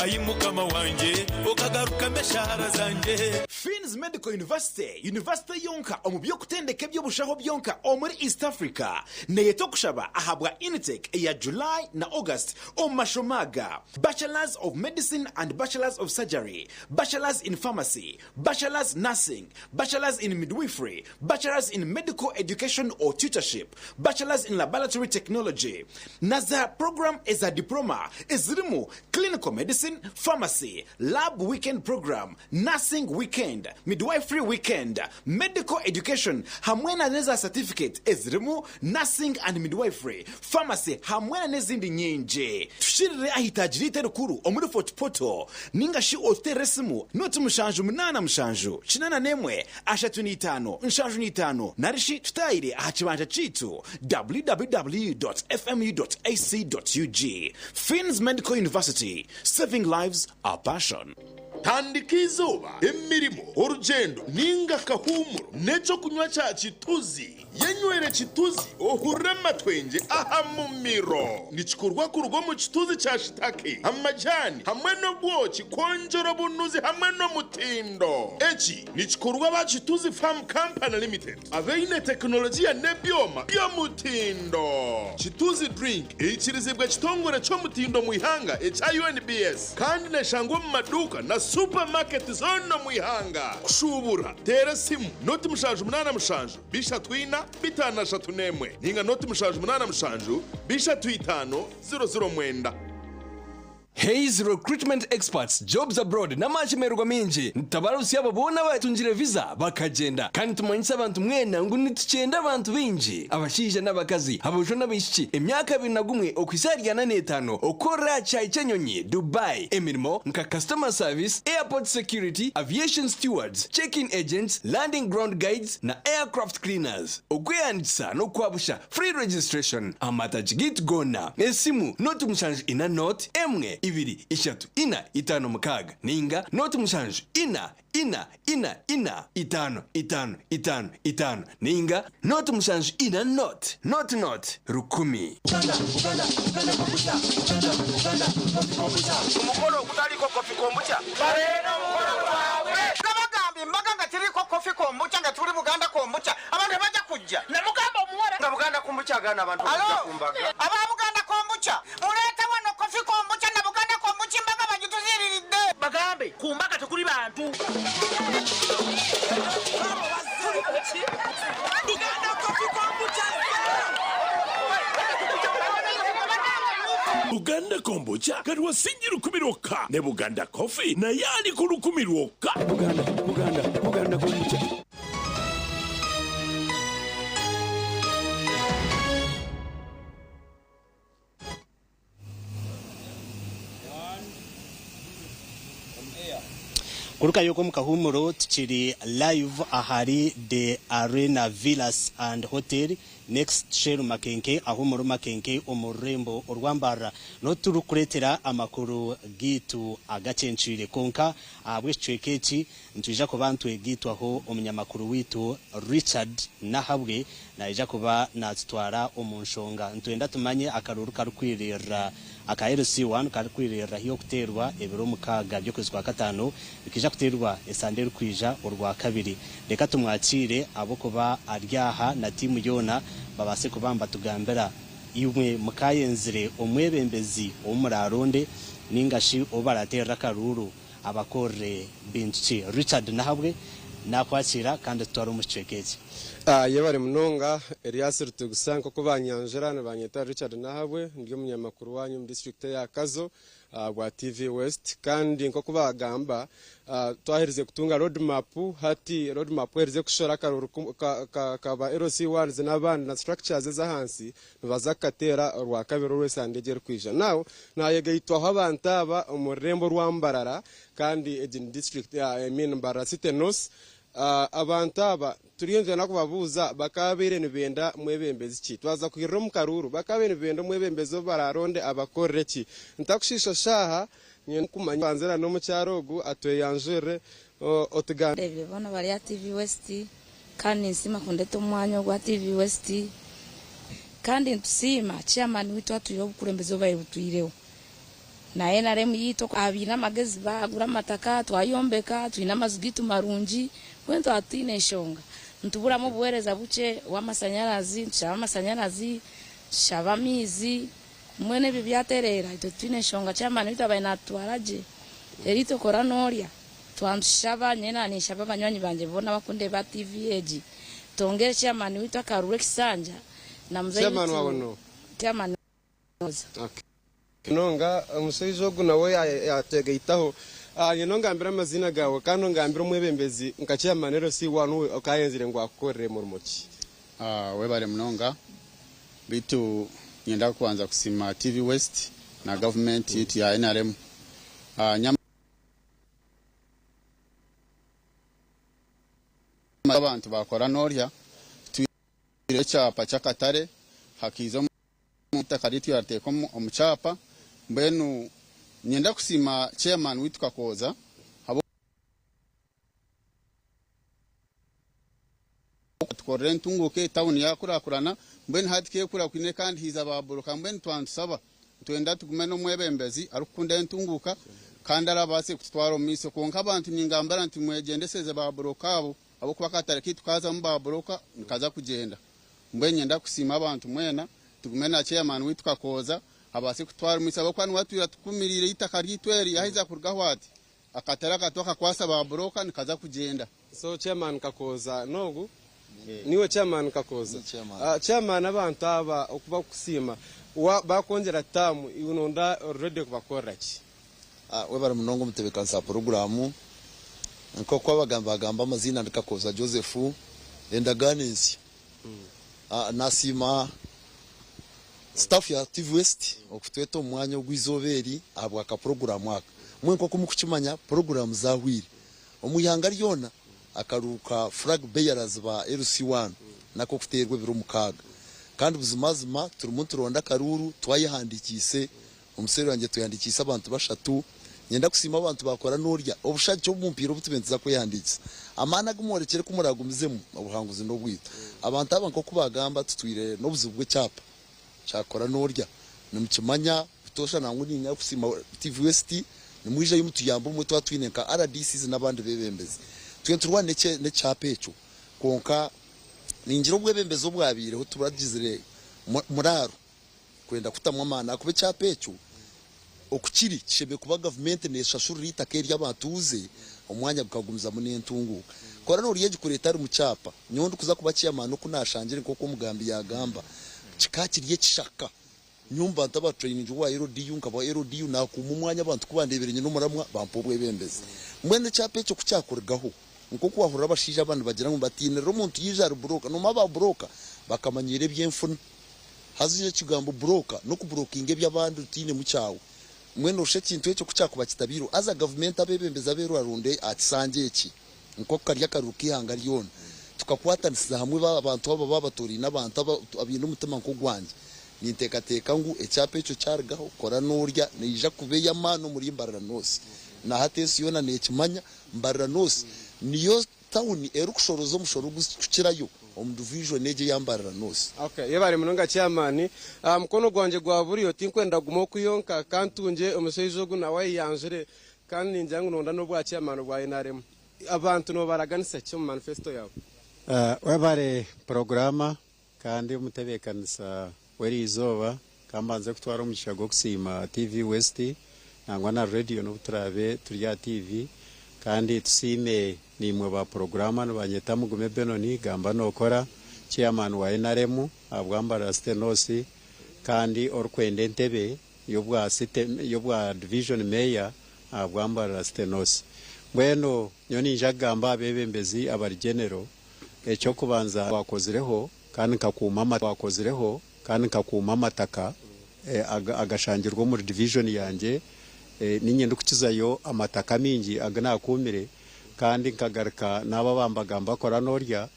Ai Mukama wangye, okagarukamu eshaara zangye. Finn's Medical University, yunivasite yonka omu by'okutendeka eby'obushaho byonka omuri East Africa, neyeta okushaba ahabwa intake eya July na August omu mashomo aga, Bachelors of Medicine and Bachelors of Surgery, Bachelors in Pharmacy, Bachelors Nursing, Bachelors in Midwifery, Bachelors in Medical Education or Tutorship, Bachelors in Laboratory Technology, na za puroguraamu eza Diploma ezirimu Clinical Medicine, Pharmacy, Lab Weekend Program, Nursing Weekend, Midwifery Weekend, Medical Education hamwe na n'eza satifiketi ezirimu Nursing and Midwifery, Pharmacy hamwe na n'ezindi nyingi. Tushirire aha itaagi ryaitu erikuru omuri Fort Portal ninga shi otuteerere esimu 078 81 35 75 nari shi tutaayire aha kibanja kyaitu www.fmu.ac.ug. Finn's Medical University, Saving Lives, Our Passion. Tandika eizooba, emirimo, orugyendo nainga akahuumuro n'eky'okunywa kya Kituzi. Yenywere Kituzi ohurire amatwengye aha mumiro. Nikikorwa kuruga omu kituzi kya shitake, amajaani hamwe n'obwoki kwongyera obunuzi hamwe n'omutindo. Eki nikikorwa aba Kituzi Farm Company Limited abaine tekinologiya n'ebyoma by'omutindo. Kituzi Drink eikirizibwa ekitongore ky'omutindo omu ihanga ekya UNBS kandi neshangwa omu maduuka na supamaketi zoona omu ihanga. Kushuubura, teera esimu 0 78 34 531 ninga 0 787 35 00 9. Hays Recruitment Experts Jobs Abroad n'amashemererwa mingi nitutabarutsya abo boona abatungire visa bakagyenda kandi tumanyise abantu mwena ngu nitukyenda abantu baingi, abashaija n'abakazi, aboojo n'abaishiki, emyaka 21 okuhitsya ahari 45, okukorera aha kishaayi ky'enyonyi Dubai emirimo nka customer service, airport security, aviation stewards, check-in agents, landing ground guides na aircraft cleaners. Okwehandiikisa n'okwabusha, free registration, amatagi gaitu goona. Esimu 0 74 1 2 3 4 5 6 ninga 0 7 4 4 4 4 5 5 5 5 ninga 0 7 4 0 0 0 1000. Omukolo ogutaliko coffee kombucha baleena omukolo gwabwe. Nabagambye embaga nga tiriko coffee kombucha, nga tuli Buganda kombucha, abantu tebajja kujja. Namugamba omuwala nga Buganda kombucha agaana abantu Alo, okujja ku mbaga. Aba Buganda kombucha, muleete wano coffee kombucha na Buganda kombucha, embaga bagituziriridde. Bagambe ku mbaga tekuli bantu. Buganda coffee kombucha. Buganda kombucha kati wasingi 1,000 lwokka ne Buganda coffee naye ali ku 1,000 lwokka. Buganda, Buganda, Buganda kombucha. Kuruka yuko mukahumuro tukiri live ahari The Arena Villas and Hotel next Shell Makenke aho muri Makenke omu rurembo orwambarra no turikureetera amakuru gitu agacencwire. Konka ahabw'ekicweka eki nitwija kuba ntwegitwaho omunyamakuru witu Richard Nahabwe, naija kuba natutwara omu nshonga. Ntwenda tumanye akaruru karikwirira aka LC1 karikwirira hiyo kuterwa ebiro 6 by'okwezi kwa katano, bikija kuterwa esande erikwija orwa kabiri. Reka tumwakire abo kuba aryaha na timu yona babase kuba mbatugambira imwe mukayenzire omwebembezi omuraronde ningashi obaraterera akaruru abakorere bintu ki. Richard Nahabwe, nakwakira kandi tutwara omu kicweka eki. Yebare munonga Elias Rutugusa. Nk'oku banyanjura nibanyeta Richard Nahabwe, ndi omunyamakuru wanyu mu district ya Kazo bwa TV West. Kandi nk'oku bagamba, twaherize kutunga roadmap. Hati roadmap erize kushora akaruru kaba LC1 n'abandi na structures ez'ahansi nibaza kukateera orwa kabiri orwesande erikwija. Now nayegaitwaho abantu aba omu rurembo rwambarara, kandi egi ni district, I mean Mbarara City North. Abantu aba turiyo nitwenda kubabuuza bakabaire nibenda mwebembezi ki, twaza kuhirira omu karuru bakabaire nibenda omwebembezi obu bararonde abakorere ki. Ntakushiisha shaaha, nyine kumanya banzira n'omukyaro ogu atweyanjurire otugambe. Ndebire boona bari aha TV West, kandi ninsiima kundeta omu mwanya ogwa TV West. Kandi nitusiima chairman witu atwireho obukurembeze obubaire butwireho na NRM yitu abaine amagezi bagura amataka twayombeka twine amaju gitu marungi mbwenu twaba tutiine nshonga nituburamu obuhereza bukye obw'amasanyarazi nitushaba amasanyarazi tushaba amaizi mbwenu ebyo byatereera itwe titwine nshonga chairman witu abaire natutwara gye reero itwe kora norya twaba nitushaba nyowe naba ninshaba banywanyi bangye boona abakundeeba aha TV egi twongere chairman witu akaruru ekisanja na muzeyi Chairman wawe witu no? chairman Munonga omushaija ogu nawe yatwegaitaho. Nyine ongambire amaziina gaawe kandi ongambire omwebembezi nka chairman LC1 okayenzire ngu akukorere murimo ki? Webare munonga beitu niinyenda kubanza kusiima TV West na gavumenti yaitu ya NRM. Abantu bakora norya tutwire ekyapa ky'akatare hakiiza omu itaka ryaitu yariteeka omu kyapa. Mbwenu niinyenda kusiima chairman waitu Kakooza ahabw'okutukorera entunguuka etawuni yakurakurana. Mbwenu hati kekurakwine kandi haiza baburoka. Mbwenu twantusaba nitwenda tugume n'omwebembezi arikukunda entunguuka kandi arabaase kututwara omu maisho. Kwonka abantu ningambira nti mwegyendeseze baburoka abo ahabw'okuba akatare kaitu kazamu baburoka nikaza kugyenda. Mbwenu niinyenda kusiima abantu mwena tugume na chairman waitu Kakooza abaase kututwara omu maisho ahabw'okuba niwe atwire atukumiriire eitaka ryaitu eri yaheza kurugaho ati akatare aka twakakwasa baburoka nikaza kugyenda. So chairman Kakooza n'ogu? Niiwe chairman Kakooza? Chairman abantu aba oku bakukusiima bakwongyera term iwe nonda ori ready kubakorera ki? Webare munonga omutebeekanisa wa puroguraamu. Nk'oku abagambi baagamba amaziina ndi Kakooza Joseph, endagaano ensya. Nasiima staff ya TV West okutweta omu mwanya ogu eizooba eri ahabwa ka puroguraamu aka. Mbwenu nk'oku murikukimanya puroguraamu zahwire omu ihanga ryona, akaruuru ka flag bearers ba LC1 n'ak'okuteerwa ebiro 6. Kandi buzimazima turimu nituronda akaruuru twayehandiikiise. Omuseeri wangye twehandiikiise abantu bashatu. Niinyenda kusiima abantu baakora n'orya obushagiki obu mumpiire obu tube nituza kwehandiikisa. Amaani agu mworekire ku muragumizemu, obuhanguzi n'obwaitu. Abantu aba nk'oku baagamba tutwire n'obuzibu bw'ekyapa kya kora n'orya. Nimukimanya butoosha nangwa niinyenda kusiima TV West nimwijayo mutuyambe obumwe twaba twine nka RDCs n'abandi beebembezi. Twine niturwana n'ekyapa ekyo kwonka ningira obwebembezi obwabaireho tibwagizire muraaro. Kwenda kutamu amaani ahakuba ekyapa ekyo oku kiri kishemereire kuba gavumenti neeshashurira eitaka eri abatuuze omwanya gukagumizamu n'entunguuka. Kora noorya egi kureeta ari mu kyapa, nyowe ndikuza kuba chairman oku naashangire nk'oku omugambi yaagamba kikaba kiri ekishaka. Nyowe omu bantu abaatutrainingire owa LDU nkaba LDU naakuuma omwanya abantu ku bandeebire nyine omuramwa bampa obwebembezi. Mbwenu ekyapa ekyo ku kyakurugaho nk'oku waahurira abashaija aba nibagira ngu nibatiinirira omuntu yaija ari buroka, noomanya aba buroka bakamanyiira eby'enfuna. Haza ekigambo buroka n'okuburokinga eby'abandi otainemu kyawe. Mbwenu oshusha ekintu ekyo ku kyakuba kitabaireho, haza gavumenti abeebembezi abeerwarunde aha kisanja eki, nk'oku kari akaruru k'eihanga ryona, tukakwatanisiza hamwe abantu aba baabatoraine abantu abaine omutima nk'ogwangye, ninteekateeka ngu ekyapa ekyo kyarugaho, kora n'orya neija kuba ey'amaani omuri Mbarara North. Na hati ensi yoona neekimanya, Mbarara North niyo Tawuni erikushoroza omushoro ogurikukirayo omu divijoni egi eya Mbarara North. Okay, yebare munonga chairman. Aha mukono gwangye gwa buryo tinkwenda kuguma oku yonka, ka ntungye omushaija ogu nawe ayeyanjure kandi ningira ngu nonda n'obwa chairman bwa nrm. Abantu nobaraganisa ki omu manifesto yawe? Webare puroguraama kandi omutebeekanisa w'eriizooba, ka mbanze kutwara omugisha gw'okusiima TV West nangwa na Radio n'obu turaabe turi aha TV kandi tusiime naimwe ba puroguraama nibanyeta Mugume Benoni Gamba Nookora, Chairman wa nrm ahabwa Mbarara City North kandi orikwenda entebe y'obwa City y'obwa Division Mayor ahabwa Mbarara City North. Mbwenu nyowe niinyija kugamba aha beebembezi abari General. Eky'okubanza twakozireho kandi nkakuuma twakozireho kandi nkakuuma amataka agashangirwe omuri divijoni yangye. Niinye ndikukizayo amataka maingi agu naakuumire kandi nkagaruka n'abo abambagamba kora n'orya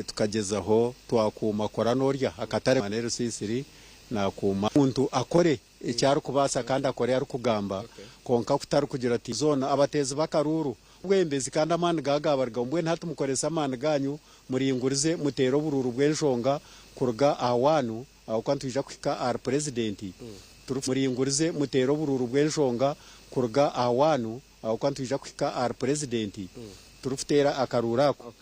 tukagyezaho twakuuma kora n'orya akatare n'erusiisiri naakuuma. Omuntu akore eki arikubaasa kandi akore arikugamba kwonka kutari kugira ati zoona abateezi b'akaruuru Obwebembezi kandi amaani gaagabarugaho. Mbwenu hati mukorese amaani gaanyu, muringurize, muteere oburuuru bw'enshonga kuruga aha waanu. ahabw'okuba nitwija kuhika ahari purezidenti muringurize muteere oburuuru bw'enshonga kuruga aha waanu ahabw'okuba nitwija kuhika ahari purezidenti turikuteera akaruuru ako.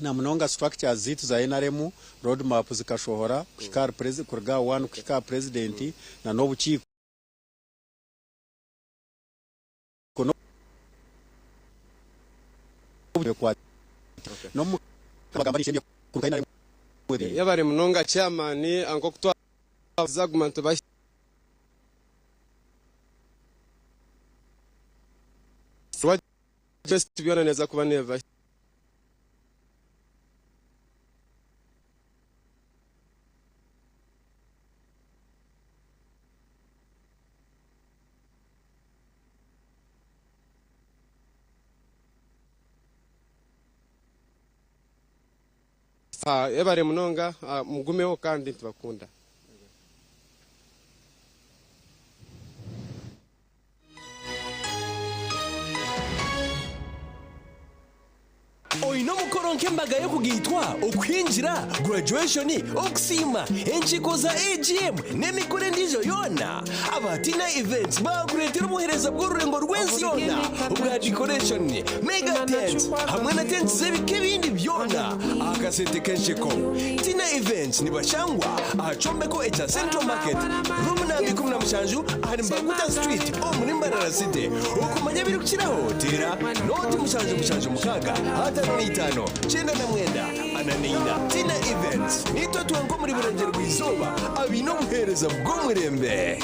Na munonga structures zaitu za nrm, road map zikashohora kuhika ahari kuruga aha waanu kuhika aha purezidenti na n'obukiiko. Yebare munonga chairman nk'oku twaguma nituba byona neeza kuba neeba. Yebare munonga mugumeho kandi nitubakunda. Oine omukoro nk'embaga y'okugaitwa, okuhingira, graduation, okusiima, enkiiko za AGM n'emikoro endiijo yoona? Aba Tina Events baakureetera obuheereza bw'orurengo rw'ensi yoona obwa decoration, mega tents hamwe na tents z'ebika ebindi byona aha kasente k'ensheko. Tina Events nibashangwa aha kyombeko ekya Central Market, room namba 17 ahari Mbaguta Street omuri Mbarara City. Okumanya ebirikukiraho teera nooti 776 55 99 44. Tina Events niitwe twenka omuri Burengyerwa Izooba abaine obuheereza bw'omurembe.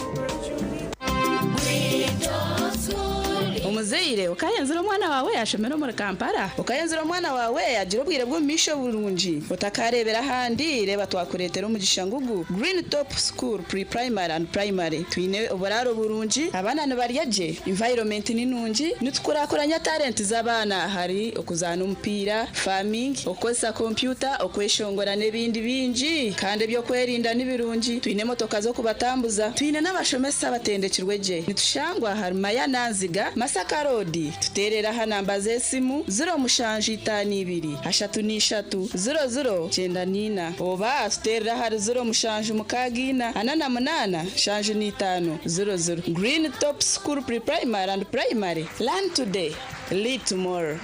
Omuzaire okayenzire omwana waawe ashomere omuri Kampala? Okayenzire omwana waawe agire obwire bw'omumaisho burungi? Otakareebera ahandi, reeba twakureetera omugisha ngugu, Green Top School Pre-Primary and Primary. Twine oburaaro burungi, abaana nibarya gye, environment ni nungi, nitukurakuranya talent z'abaana ahari okuzaana omupiira, farming, okukozesa kompyuta, okweshongora n'ebindi bingi. Kandi eby'okwerinda ni birungi, twine emotoka z'okubatambuza, twine n'abashomesa abatendekirwe gye. Nitushangwa ahari Mayana Nziga, Masaka Road. Tuteerere aha namba z'esimu, 0752 33 00 94 oba tuteerere ahari 0764 48 75 00. Green Top School Pre-Primary and Primary, learn today, lead tomorrow.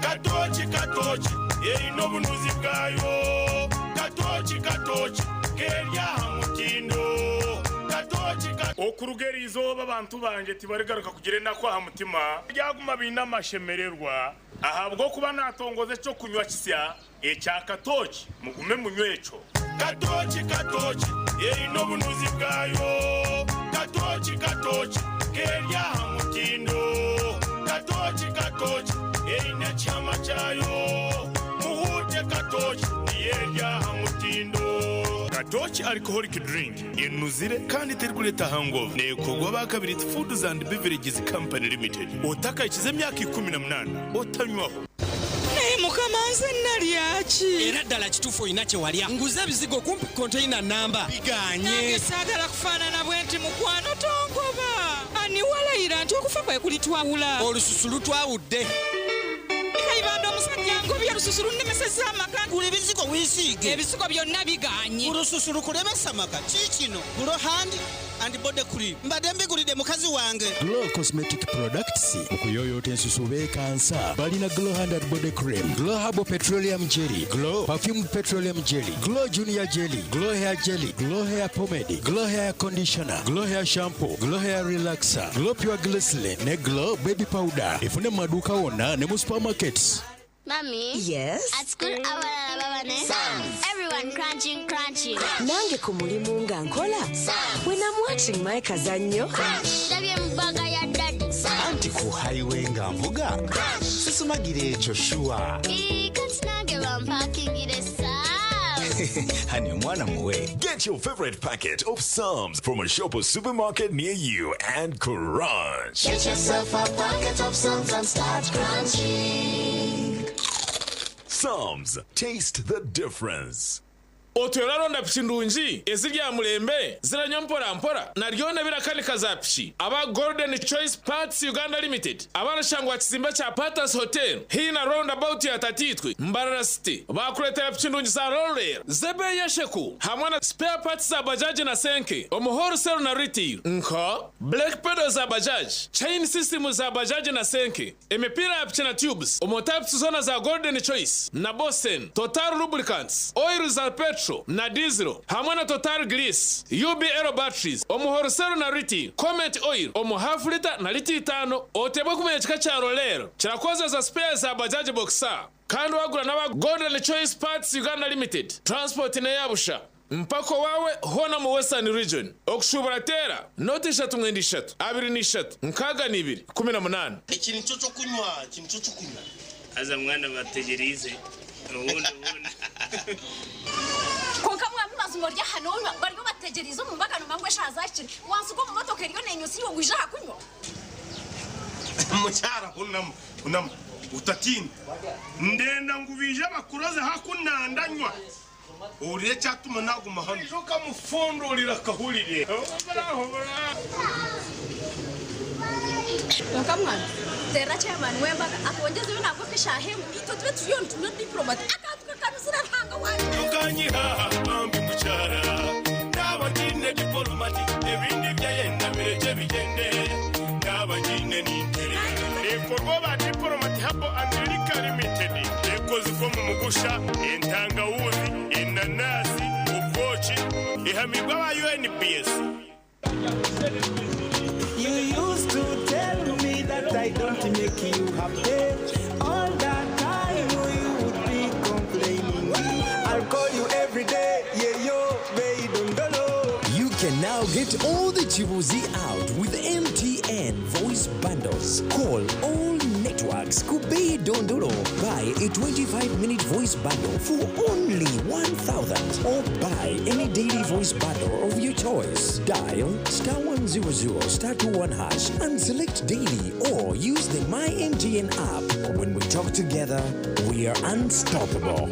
Katooki katooki eine obunuzi bwayo Katooki katooki keri aha mutindo Katooki ka. Okuruga eri izooba abantu bangye tibarigaruka kugira enaku aha mutima, baryaguma baine amashemererwa, ahabw'okuba naatongoza eky'okunywa kisya ekya katooki, mugume munywe ekyo. Katooki katooki eine obunuzi bwayo Katooki katooki keri aha mutindo Katooki katooki eine ekihama kyayo Muhuute katooki niyo eri aha mutindo. Katooki Alcoholic Drink enuzire kandi terikureeta hangover. Neekorwa aba Kabiriti Foods and Beverages Company Limited. Otakahikize emyaka 18 otanywaho. Naye mukama nze nalya ki? Era ddala kituufu olina kye walya. Nguze ebizigo kumpi konteyina nnamba bigaanye. Nange saagala kufaanana bwenti mukwano tongoba. Ani walayira nti okufa kwe kulitwawula? Olususu lutwawudde. Kayibanda omusajja angobye olususu lunnemesezza amaka. Gula ebizigo weesiige. Ebizigo byonna bigaanye. Olususu lukulemesa amaka? Kiikino Glow Hand and Body Cream. Mbadde mbigulidde mukazi wange. Glow Cosmetic Products mu kuyooyoota ensusu beekansa. Balina Glow Hand and Body Cream, Glow Herbal Petroleum Jelly, Glow Perfumed Petroleum Jelly, Glow Junior Jelly, Glow Hair Jelly, Glow Hair Pomade, Glow Hair Conditioner, Glow Hair Shampoo, Glow Hair Relaxer, Glow Pure Glycerin ne Glow Baby Powder. Efune mu maduuka wonna ne mu supermarkets. Mummy? Yes? At school, abalala baba ne Everyone crunching, crunching. Nange ku mulimu nga nkola. When I'm watching my kazannyo. Ndabye mu bbaga ya daddy. Anti ku highway nga nvuga. Sisumagira ekyo sure. Ii, kati nange bampakingire Psalms. Honey, omwana muwe. Get your favorite packet of Psalms from a shop or supermarket near you and crunch. Get yourself a packet of Psalms and start crunching. Psalms, taste the difference. Otwire oraronda piki ndungi eziri aha murembe, ziranywa mpora mpora na ryona ebirakanika za piki? Aba Golden Choice Parts Uganda Limited abarashangwa aha kizimbe kya Patas Hotel haihi na Round About ya Tataitwe, Mbarara City baakureetera piki ndungi za Roller z'ebeeyi esheku hamwe na spare parts za bajaji na senke omu wholesale na retail nka brake pedals za bajaji, chain system za bajaji na senke, Emipiira ya piki na tubes omu types zoona za Golden Choice na Bosen, Total Lubricants, oil za petrol na diesel hamwe na Total Grease, UBL batteries omu wholesale na retail, Comet oil omu half litre na litre itaano. Oteebwe kumanya ekika kya Roller kirakozesa spares za Bajaj Boxer kandi wagura n'aba Golden Choice Parts Uganda Limited, transport n'eya busha. Mpaka owaawe hoona omu Western Region. Okushuubura teera nooti 3 93 62 18. Eki nikyo ky'okunywa, eki nikyo ky'okunywa. Haza mwana bategyereize obundi obundi. Kwonka mwami mazima ori aha nonywa bariyo bategyereize omu mbaga nomanya ngu eshaaha zahikire wansiga omu motoka eriyo nenyusa iwe waija aha kunywa. Mukyara hunama, hunama, otatiina. Ndenda ngu baije bakuroze hakunandanywa. Ohurire ekyatuma naaguma hanu. Oija okamufundurira akahurire. Kwonka mwana teerera chairman w'embaga atwongyeze yo nangwa nk'eshaaha emwe itwe tube turiyo nitunywa diplomat akantu kakanuzire Ruhanga wangye. Okanyiha bambi mukyara naaba ngiine dipolomati ebindi byayenda birekye bigyende naaba ngiine nintere. Ekorwa ba Diplomat Herbal and Liquor Limited ekozirwe omu mugusha, entangawuzi, enanasi, obwoki, ehamibwe aba UNBS. You used to tell me that I don't make you happy. All that time you would be complaining. I'll call you every day, yeah yo, babe, dondolo. You can now get all the Chibuzi out with MTN voice bundles. Call all networks. Kubei Dondolo. Buy a 25-minute voice bundle for only 1,000 or buy any daily voice bundle of your choice. Dial star 100 star 21 hash and select daily or use the My MTN app. When we talk together, we are unstoppable.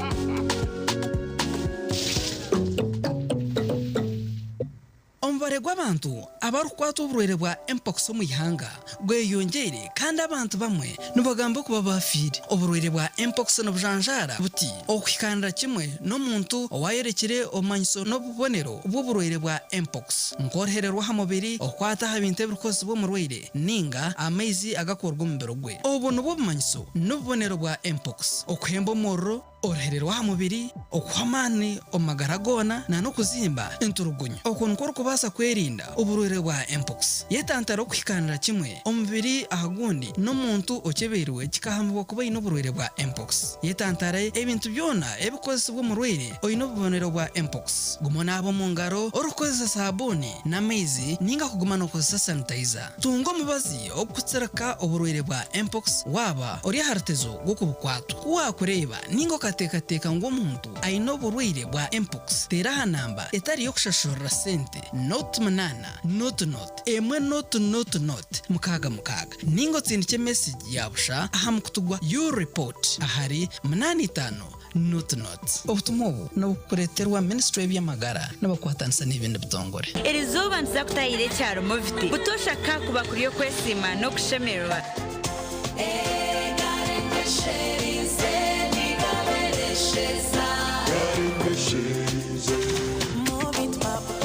Omubare gw'abantu abarikukwatwa oburwaire bwa Mpox omu ihanga gweyongyeire kandi abantu bamwe nibagamba okuba baafiire. Oburwaire bwa Mpox nibujanjaara buti okuhikaanira kimwe n'omuntu owaayorekire obumanyiso n'obubonero bw'oburwaire bwa Mpox nk'oruhere rw'aha mubiri, okukwata aha bintu ebirikukozesibwa omurwaire ninga amaizi agakuruga omu mubiri gwe. Obu nibwo bumanyiso n'obubonero bwa Mpox, okuhemba omuriro, Oruhere rw'aha mubiri, okuhwa amaani omu magara goona na n'okuzimba enturugunyu. Oku nikwo orikubaasa kwerinda oburwaire bwa mpox. Yetantare okuhikaanira kimwe omubiri aha gundi n'omuntu okyebeirwe kikahamibwa kuba aine oburwaire bwa mpox. Yetantare ebintu byona ebikukozesibwa omurwaire oine obubonero bwa mpox. Guma onaabe omu ngaro orikukozesa saabuuni n'amaizi ninga kuguma nookozesa sanitayiza. Tunga omubazi ogurikutsirika oburwaire bwa mpox waaba ori aha rutezo rw'okubukwatwa. Ku waakureeba ninga okateekateeka ngu omuntu aine oburwaire bwa mpox, teera aha namba etari y'okushashurira sente, nought munaana, nought nought, emwe nought nought nought, mukaaga mukaaga, ninga otsindikye mesegi ya busha aha mukutu gwa U-report ahari munaana itaano nought nought. Obutumwa obu nibukureeterwa Minisitule y'eby'amagara nibakwatanisa n'ebindi bitongore. Erizooba nituza kutahirira ekyaro Moviti. Butoosha ka kuba kuri okwesiima n'okushemererwa.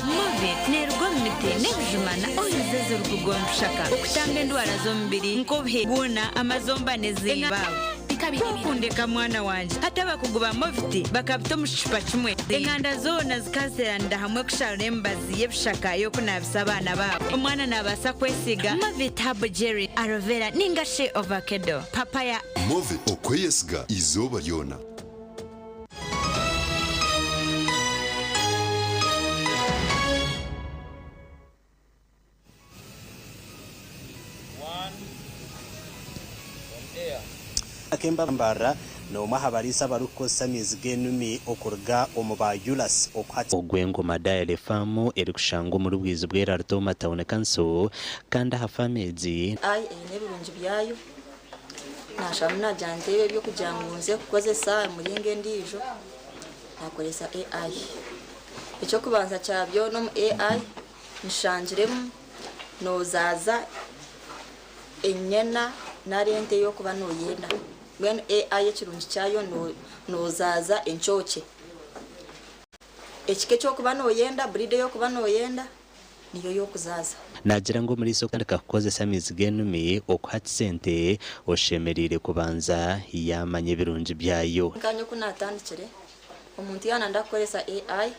Movit neeruga omu miti n'ebijuma na oils ezirikuruga omu bishaka okutamba endwara z'omubiri nk'obuhe bwona, amazomba n'ezindi. Kwokundeka mwana wangye. Hati abakugu ba Movit bakabita omu kicupa kimwe. Enganda zoona zikazeeranira hamwe kusharura emibazi y'ebishaka y'okunaabisa abaana baabo. Omwana naabaasa kwesiiga Movit Herbal Jelly, Aloe Vera ninga shi Ovakedo, Papaya. Movit, okweyesiga eizooba ryona. Akemba Mbarara n'omwe aha bariisa abarikukozesa amaizi g'enumi okuruga omu ba ULAS okuhati. Ogw'Engoma Dairy Farm erikushangwa omuri Bwizi bw'Erarutoma Town Council kandi aha faamu egi, AI eine ebirungi byayo, naasharamu naagira nteebe eby'okugira ngu nze kukozesa emiringo endiijo. Nakoresa AI. Ekyokubanza kya byona omu AI nshangiremu noozaaza enyana nari ente ei orikuba nooyenda. Mbwenu AI ekirungi kyayo noozaaza enkyokye. Ekika eki orikuba nooyenda, breed ei orikuba nooyenda niyo y'okuzaaza. Naagira ngu omuriisa okutandika kukozesa amaizi g'enumi okuha kisente, oshemereire kubanza yaamanya ebirungi byayo. Nkanye oku naatandikire, omuntu yaaba nayenda kukoresa AI,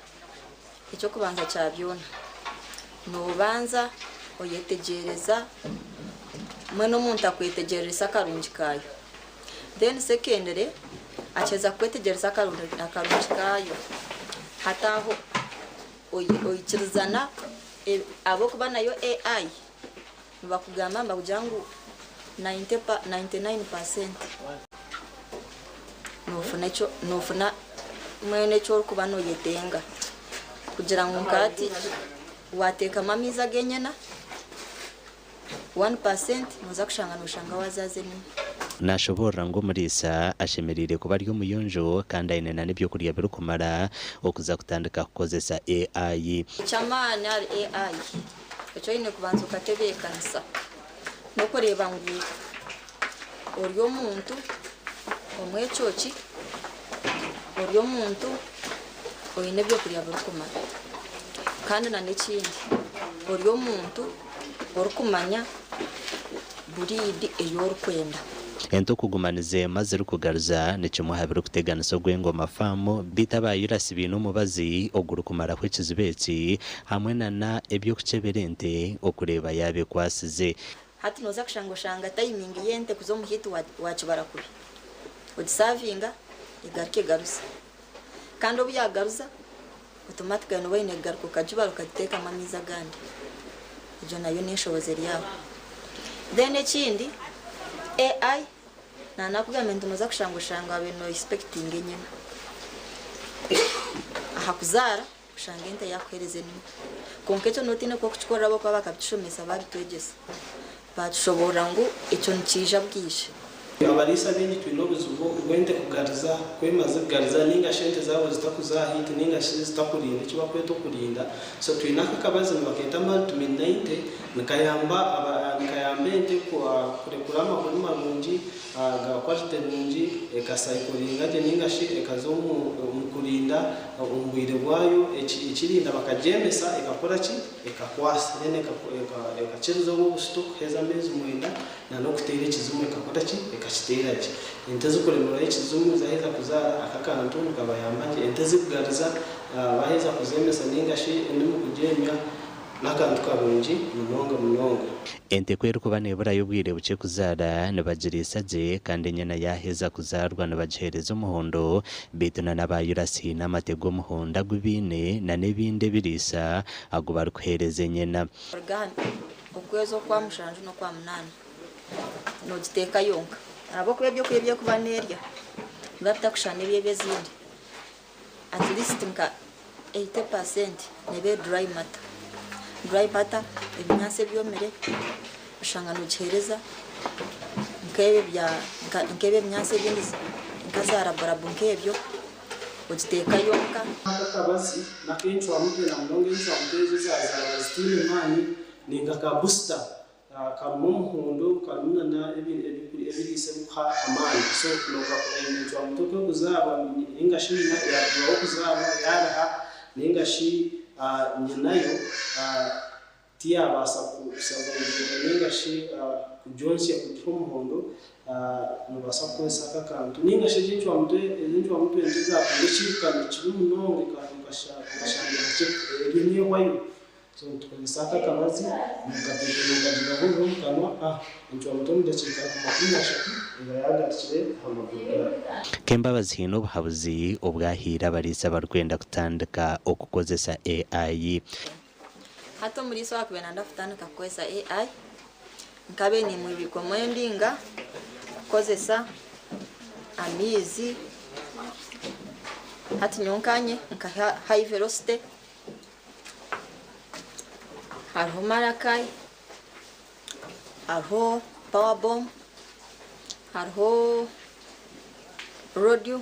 eky'okubanza kya byona, noobanza oyetegyereza, mbwenu omuntu akwetegyereresa akarungi kaayo. Then secondly, akiheza kukwetegyereza akarungi kaayo, hati aho oikirizana ahabw'okuba nayo AI nibakugamba nibakugira ngu 99% noofuna mbwenu eki orikuba nooyetenga kugira ngu nka hati waateekamu amaizi ag'enyena 1% nooza kushanga nooshanga waazaaza enimi. Nashoboorora ngu omuriisa ashemereire kuba ari omuyonjo kandi aine na n'ebyokurya birikumara okuza kutandika kukozesa AI. Eky'amaani ahari AI, eki oine kubanza okatebeekanisa n'okureeba ngu ori omuntu omwecooki, ori omuntu oine ebyokurya birikumara kandi na n'ekindi ori omuntu orikumanya buriidi ei orikwenda. Ente okuguma nizeema zirikugaruza ni kimwe aha birikuteganisa Ogwengoma Farm beitu aba URAS baine omubazi ogurikumaraho ekizibu eki hamwe nana eby'okukyebera ente okureeba yaaba ekwatsize. Hati nooza kushanga oshanga timing y'ente kuza omu heat waakibara kubi. Ogisavinga egaruka egaruza. Kandi obu yaagaruza, automatically nooba oine kugaruka okagibara okagiteekamu amaizi agandi. Egyo nayo n'enshohoza eri aho. Then ekindi, AI naanakugambira nti nooza kushanga oshanga waabaire nooexpectinga enyana. Aha kuzaara oshanga ente yaakuheereza enimi. Kwonka ekyo nooba otaine k'okukikorera ahabw'okuba bakabitushomesa baabitwegyesa. Baatushoboorora ngu ekyo nikiija bwije. Abariisa baingi twine obuzibu bw'ente kugariza, ku emaze kugariza ninga shi ente zaabo zitakuza aha hiiti ninga shi zitakurinda eki barikweta okurinda. So twine aka akabazi nibakeeta Multimin 90 nikayamba nikayamba ente kurekura amahuri marungi ga quality nungi ekasaikoringa gye ninga shi ekaza omu kurinda omu bwire bwayo ekirinda bakagyemesa ekakora ki? Ekakwasa then ekakiriza obwo obusito kuheza ameezi mwenda na n'okuteera ekizimu ekakora ki? Ekakiteera gye. Ente ezikuremerwaho ekizimu zaheza kuzaara aka akantu nikabayamba gye. Ente ezikugariza baheza kuzeemesa ninga shi endimu kugyemya n'akantu karungi munonga munonga. Ente ku erikuba neeburayo obwire bukye kuzaara, nibagiriisa gye kandi enyana yaaheza kuzaarwa nibagiheereza omuhondo, beitu na n'aba Yurasi haine amate g'omuhondo agu baine na n'ebindi ebiriisa agu barikuheereza enyena. Kuruga aha okwezi okwa mushanju n'okwa munaana noogiteeka yonka ahabw'okuba ebyokurya ebi erikuba neerya nibiba bitakushushana n'ebi ezindi. At least nka 80% neeba eri dry matter. Dry matter ebinyaatsi ebyomire oshanga noogiheereza nk'ebyo ebinyaatsi ebindi nka za raborabu nk'ebyo ogiteeka yonka. Aka akabazi n'akencwamutwe na munonga encwamutwe ezo ezazaarwa zitaine maani ninga ka busita karimu omuhondo karimu nana ebiriisa ebikuha amaani so encwamutwe ku erikuzaarwa ninga shi nyina yarugaho kuzaarwa yariha ninga shi nyinayo tiyabaasa kusavayivinga ninga shi kugyontsya kugiha omuhondo, noobaasa kukozesa aka akantu ninga shi egi encwamutwe ezi encwamutwe nto ezaatunga ekiirukano kibi munonga okashanga eriyo neehwayo. So nitukozesa aka akabazi nokagira omu kanwa, encwamutwe omu dakiika nka 30 eba yaagarukire aha maguru gaayo. Kembabazi haine obuhabuzi obu ahaire abariisa abarikwenda kutandika okukozesa AI. Hati omuriisa owaakubaire nayenda kutandika kukozesa AI, nkabaire nimurikomendiinga kukozesa amaizi. Hati nyowe nkanye nka high velocity, hariho Malachi, hariho power bomb, hariho rodio.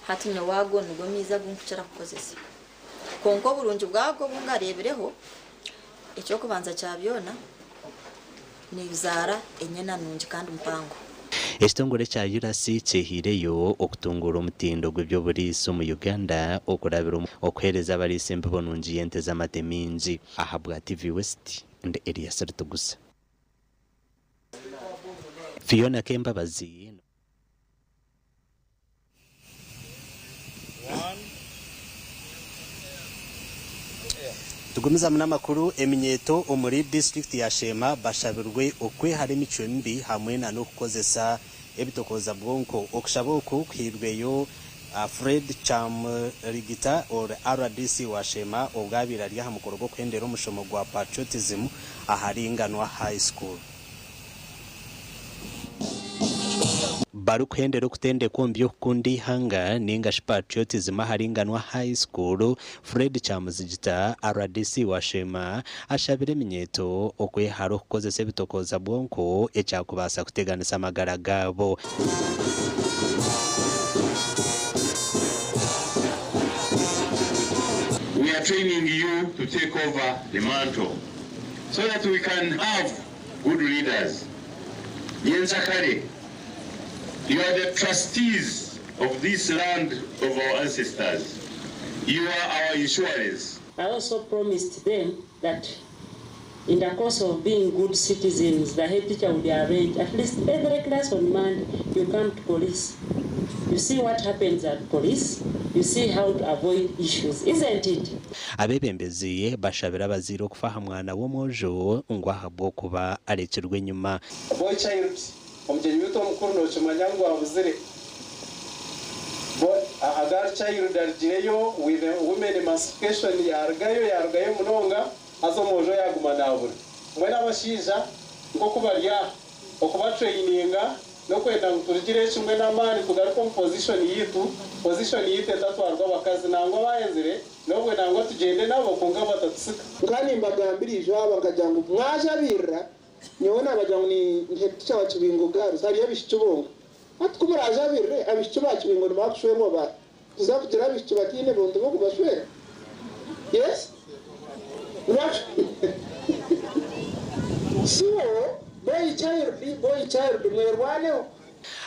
Hati nyowe ago nigo maizi agu nkukira kukozesa. Kwonka oburungi bwago obu ngareebireho, eky'okubanza kya byona, nibizaara enyena nungi kandi mpango. Ekitongore kya URAC kyehaireyo okutunguura omutindo gw'eby'oburiisa omu Uganda okurabira omu okuheereza abariisa embibo nungi y'ente z'amate maingi. Ahabwa TV West, ndi Elias Ritugusa. Fiona Kembabazi. Tugumizamu n'amakuru, eminyeeto omuri disiturikiti ya Sheema bashabirwe okwehara emicwe mibi hamwe na n'okukozesa ebitokooza bwonko. Okushaba oku kuhairweyo Fred Kyamurigita ori rdc wa Sheema obwo abaire ari aha mukoro gw'okuhendera omushomo gwa Patriotism ahari Nganwa High School. Barikuhendera okutendekwa omu by'okukunda eihanga ninga shi patriotism ahari Nganwa High School, Fred Kyamuzigita, rdc wa Sheema ashabire eminyeeto okwehara okukozesa ebitokooza bwonko ekyakubaasa kuteganisa amagara gaabo. We are training you to take over the mantle so that we can have good leaders. Nyenchakare, you are the trustees of this land of our ancestors. You are our insurance. I also promised them that in the course of being good citizens, the head teacher would arrange at least every class on Monday, you come to police. You see what happens at police, you see how to avoid issues, isn't it? Abeebembezi bashabire abazaire okufa aha mwana w'omwojo ngu ahabw'okuba arekirwe enyima. Boy child, Omugyenyi waitu omukuru nokimanya ngu abuzire. A girl child arugireyo with women emancipation yarugayo yarugayo munonga haza omwojo yaguma nabura. Mbwenu abashaija nkoku bari aha okuba traininga nokwenda ngu turugire kimwe namaani tugaruke omu position yaitu, position yaitu etatwarwa abakazi nangwa bayenzire nobwe nangwa tugyende nabo kwonka batatusika. Nkaba nimbagambira ijo aba nkagira ngu mwajabirira nyowe nabagira ngu ni head teacher wa Kibingo girls hariyo abaishiki bonka hati ku murajabirire abaishiki ba Kibingo nibaba kushwerwa baahi? Tuza kugira abaishiki bataine buntu bw'okubashwera? Yes? Nibaba So boy child, boy child mwerwaneho.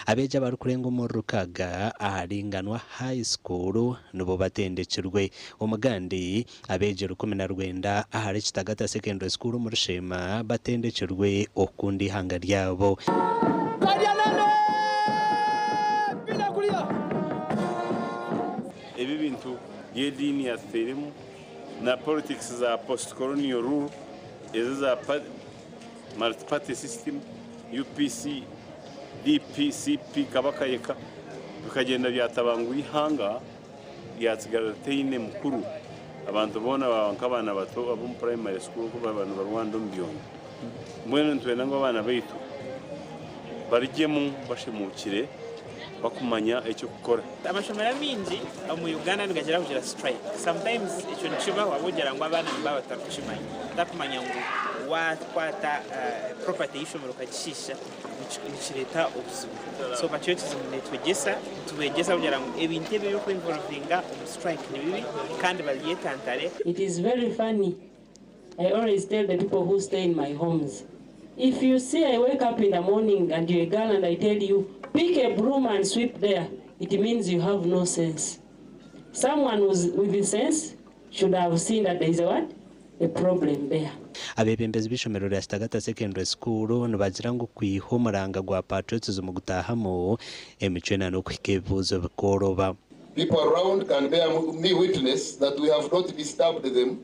Abeegi abarikurenga omuri rukaaga ahari Nganwa High School nibo batendekirwe. Omugandi, abeegi 19 ahari Kitagata Secondary School omuri Sheema batendekirwe okukunda eihanga ryabo. Ebi ebintu by'ediini yatuteiremu na politics za post colonial rule ezi eza multi party system UPC, DP, CP Kabaka yeka bikagyenda byatabangura eihanga ryatsigara ritaine mukuru abantu boona baaba nk'abaana bato ab'omu primary school oku baba nibarwana omu byondo. Mbwenu nitwenda ngu abaana baitu barugyemu bashemuukire bakumanya eky'okukora. Amashomero amaingi omu Uganda nigakira kugira strike. Sometimes ekyo nikibaho ahabw'okugira ngu abaana nibaba batarikukimanya. Otakumanya ngu wakwata property y'eishomero okagishiisha nikireeta obuzibu. So patriotism netwegyesa, nitubegyesa kugira ngu ebintu ebi eby'okweinvolvinga omu strike ni bibi kandi babyetantare. It is very funny I always tell the people who stay in my homes if you see I wake up in the morning and you're a girl and I tell you pick a broom and sweep there it means you have no sense someone who's with sense should have seen that there is a what a problem there. Abeebembezi b'eishomero rya Kitagata Secondary School nibagira ngu kwiha omuranga gwa patriotism gutahamu, emicwe n'okuhika ebibuuzo bikooroba. People around can bear me witness that we have not disturbed them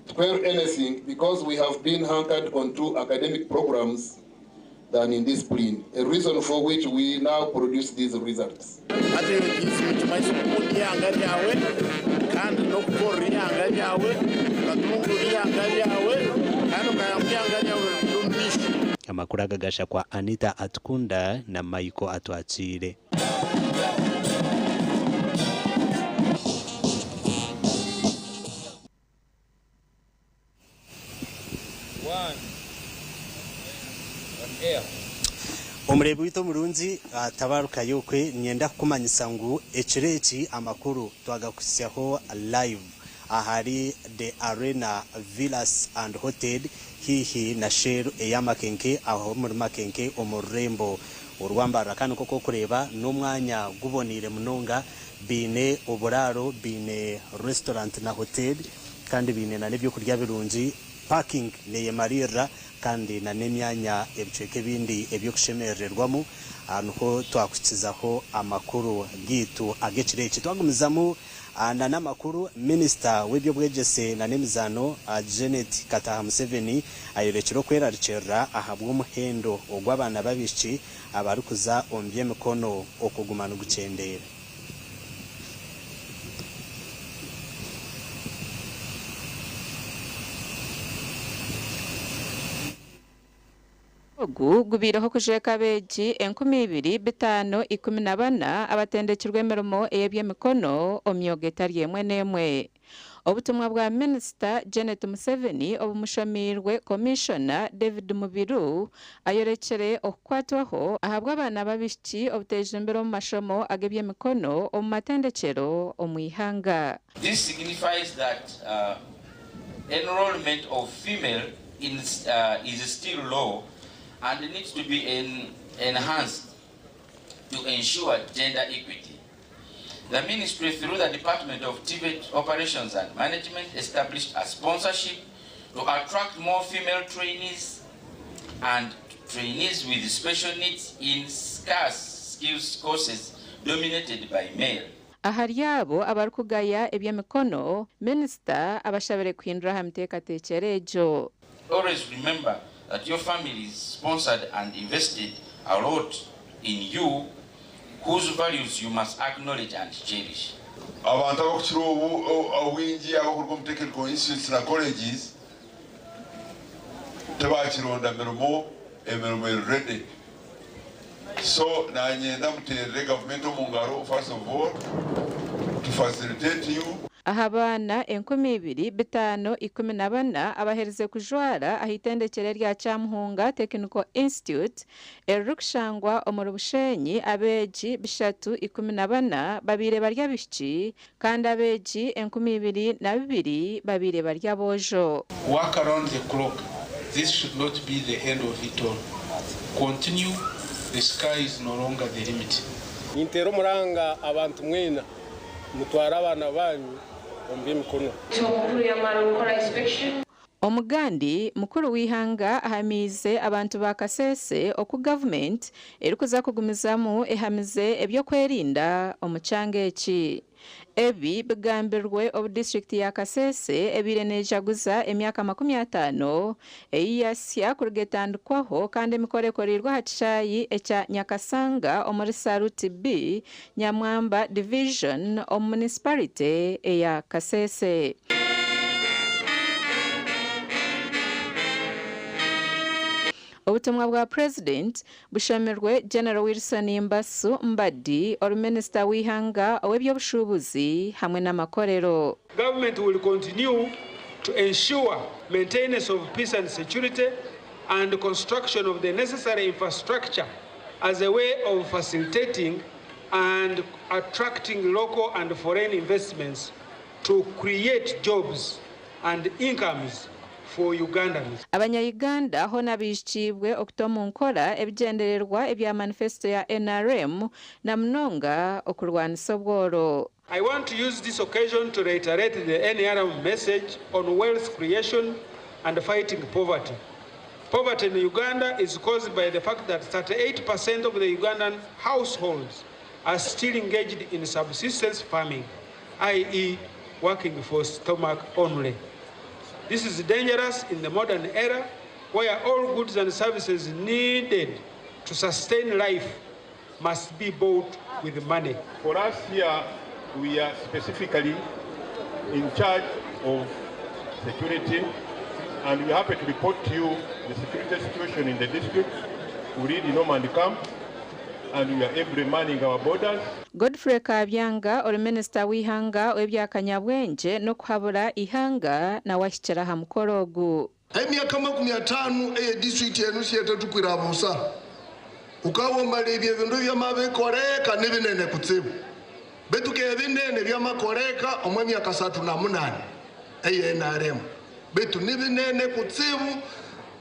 to query anything because we have been anchored onto academic programs than in discipline, a reason for which we now produce these results. Patriotism nikimanyisa okukunda eihanga ryawe kandi n'okukorera eihanga ryawe, okatunguura eihanga ryawe kandi okayamba eihanga ryawe riri omu maisho. Amakuru aga gashakwa Anita Atukunda na Michael Atwakiire. Omureebi waitu omurungi tabarukayo okwe niinyenda kukumanyisa ngu ekiro eki amakuru twagakuhitsyaho live ahari The Arena Villas and Hotel haihi na Shell eya Makenke aho omuri Makenke omu rurembo orwa Mbarara kandi nk'oku orikureeba n'omwanya guboneire munonga baine oburaaro baine restaurant na hotel kandi baine na n'ebyokurya birungi parking neyemariirira kandi na n'emyanya ebicweka ebindi eby'okushemerererwamu. Aha niho twakuhikizaho amakuru gaitu ag'ekiro eki. Twagumizamu na n'amakuru, Minisita w'eby'obwegyese na n'emizaano, Janet Kataha Museveni ayorekire okwerarikirira ahabw'omuhendo ogw'abaana b'abaishiki abarikuza omu by'emikono okuguma nigukyendeera. Ogu gubaireho kujweka abeegi 2514 abatendekirwe emirimo ey'eby'emikono omu myoga etari emwe n'emwe. Obutumwa bwa Minisita Janet Museveni obumushomiirwe Komishona David Mubiru ayorekire okukwatwaho ahabw'abaana b'abaishiki obutejumbira omu mashomo ag'eby'emikono omu matendekyero omu ihanga. This signifies that enrollment of female in is still low and needs to be enhanced to ensure gender equity. The ministry, through the Department of TVET Operations and Management, established a sponsorship to attract more female trainees and trainees with special needs in scarce skills courses dominated by male. Ahari abo abarikugaya eby'emikono, minisita abashabire kuhindura aha miteekateekyere egyo. Always remember that your family sponsored and invested a lot in you, whose values you must acknowledge and cherish. Abantu abakukira obwingi abakuruga omu technical institutes na colleges tibakironda mirimo, emirimo eri ready. So nanyenda muterere gavumenti omu ngaro first of all to facilitate you. Aha baana 2514 abaherize kujwara aha itendekyero erya Kyamuhunga Technical Institute eririkushangwa omuri Bushenyi, abeegi 314 babaire bari abaishiki kandi abeegi 2002 babaire bari aboojo. Work around the clock. This should not be the end of it all. Continue, the sky is no longer the limit. Nintera omuranga abantu mwena mutware abaana banyu omu by'emikono. Omugandi mukuru w'eihanga ahamiize abantu ba Kasese oku gavumenti erikuza kugumizamu ehamize eby'okwerinda omu kyanga eki. Ebi bigambirwe obu disiturikiti ya Kasese ebaire nejaguza emyaka 50 ei yasya kuruga etandikwaho kandi emikoro ekoreirwe aha kishaayi ekya Nyakasanga omuri Saruti B, Nyamwamba Division omu munisiparite eya Kasese. Obutumwa bwa Purezidenti bushomirwe General Wilson Mbasu Mbadi, ori minisita w'eihanga ow'eby'obushuubuzi hamwe n'amakorero. Government will continue to ensure maintenance of peace and security and construction of the necessary infrastructure as a way of facilitating and attracting local and foreign investments to create jobs and incomes for Ugandans. Abanya-Uganda hoona baijukiibwe okuta omu nkora ebigyendererwa ebya manifesto ya NRM na munonga okurwanisa obworo. I want to use this occasion to reiterate the NRM message on wealth creation and fighting poverty. Poverty in Uganda is caused by the fact that 38% of the Ugandan households are still engaged in subsistence farming, that is working for stomach only. This is dangerous in the modern era where all goods and services needed to sustain life must be bought with money. For us here, we are specifically in charge of security, and we are happy to report to you the security situation in the district. We lead in Normandy camp, and we are every manning our borders. Godfrey Kabyanga ori minisita w'eihanga ow'ebyakanyabwengye n'okuhabura eihanga nawe ahikire aha mukoro ogu. Emyaka 50 eye district enu siyete tukwira busa. Ukawomala ebyo ebindu byamabikoleka nibinene kutsibu betu ke ebinene byamakoleka omwe myaka 38 eye NRM betu nibinene kutsibu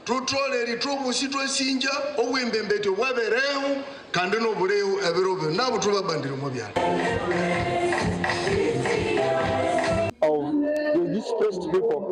tutolere tubushi twesinja obwembembetyo bwabereho kandi n'oburehu ebiro byonna butubabandire mu byalo. Of the displaced people.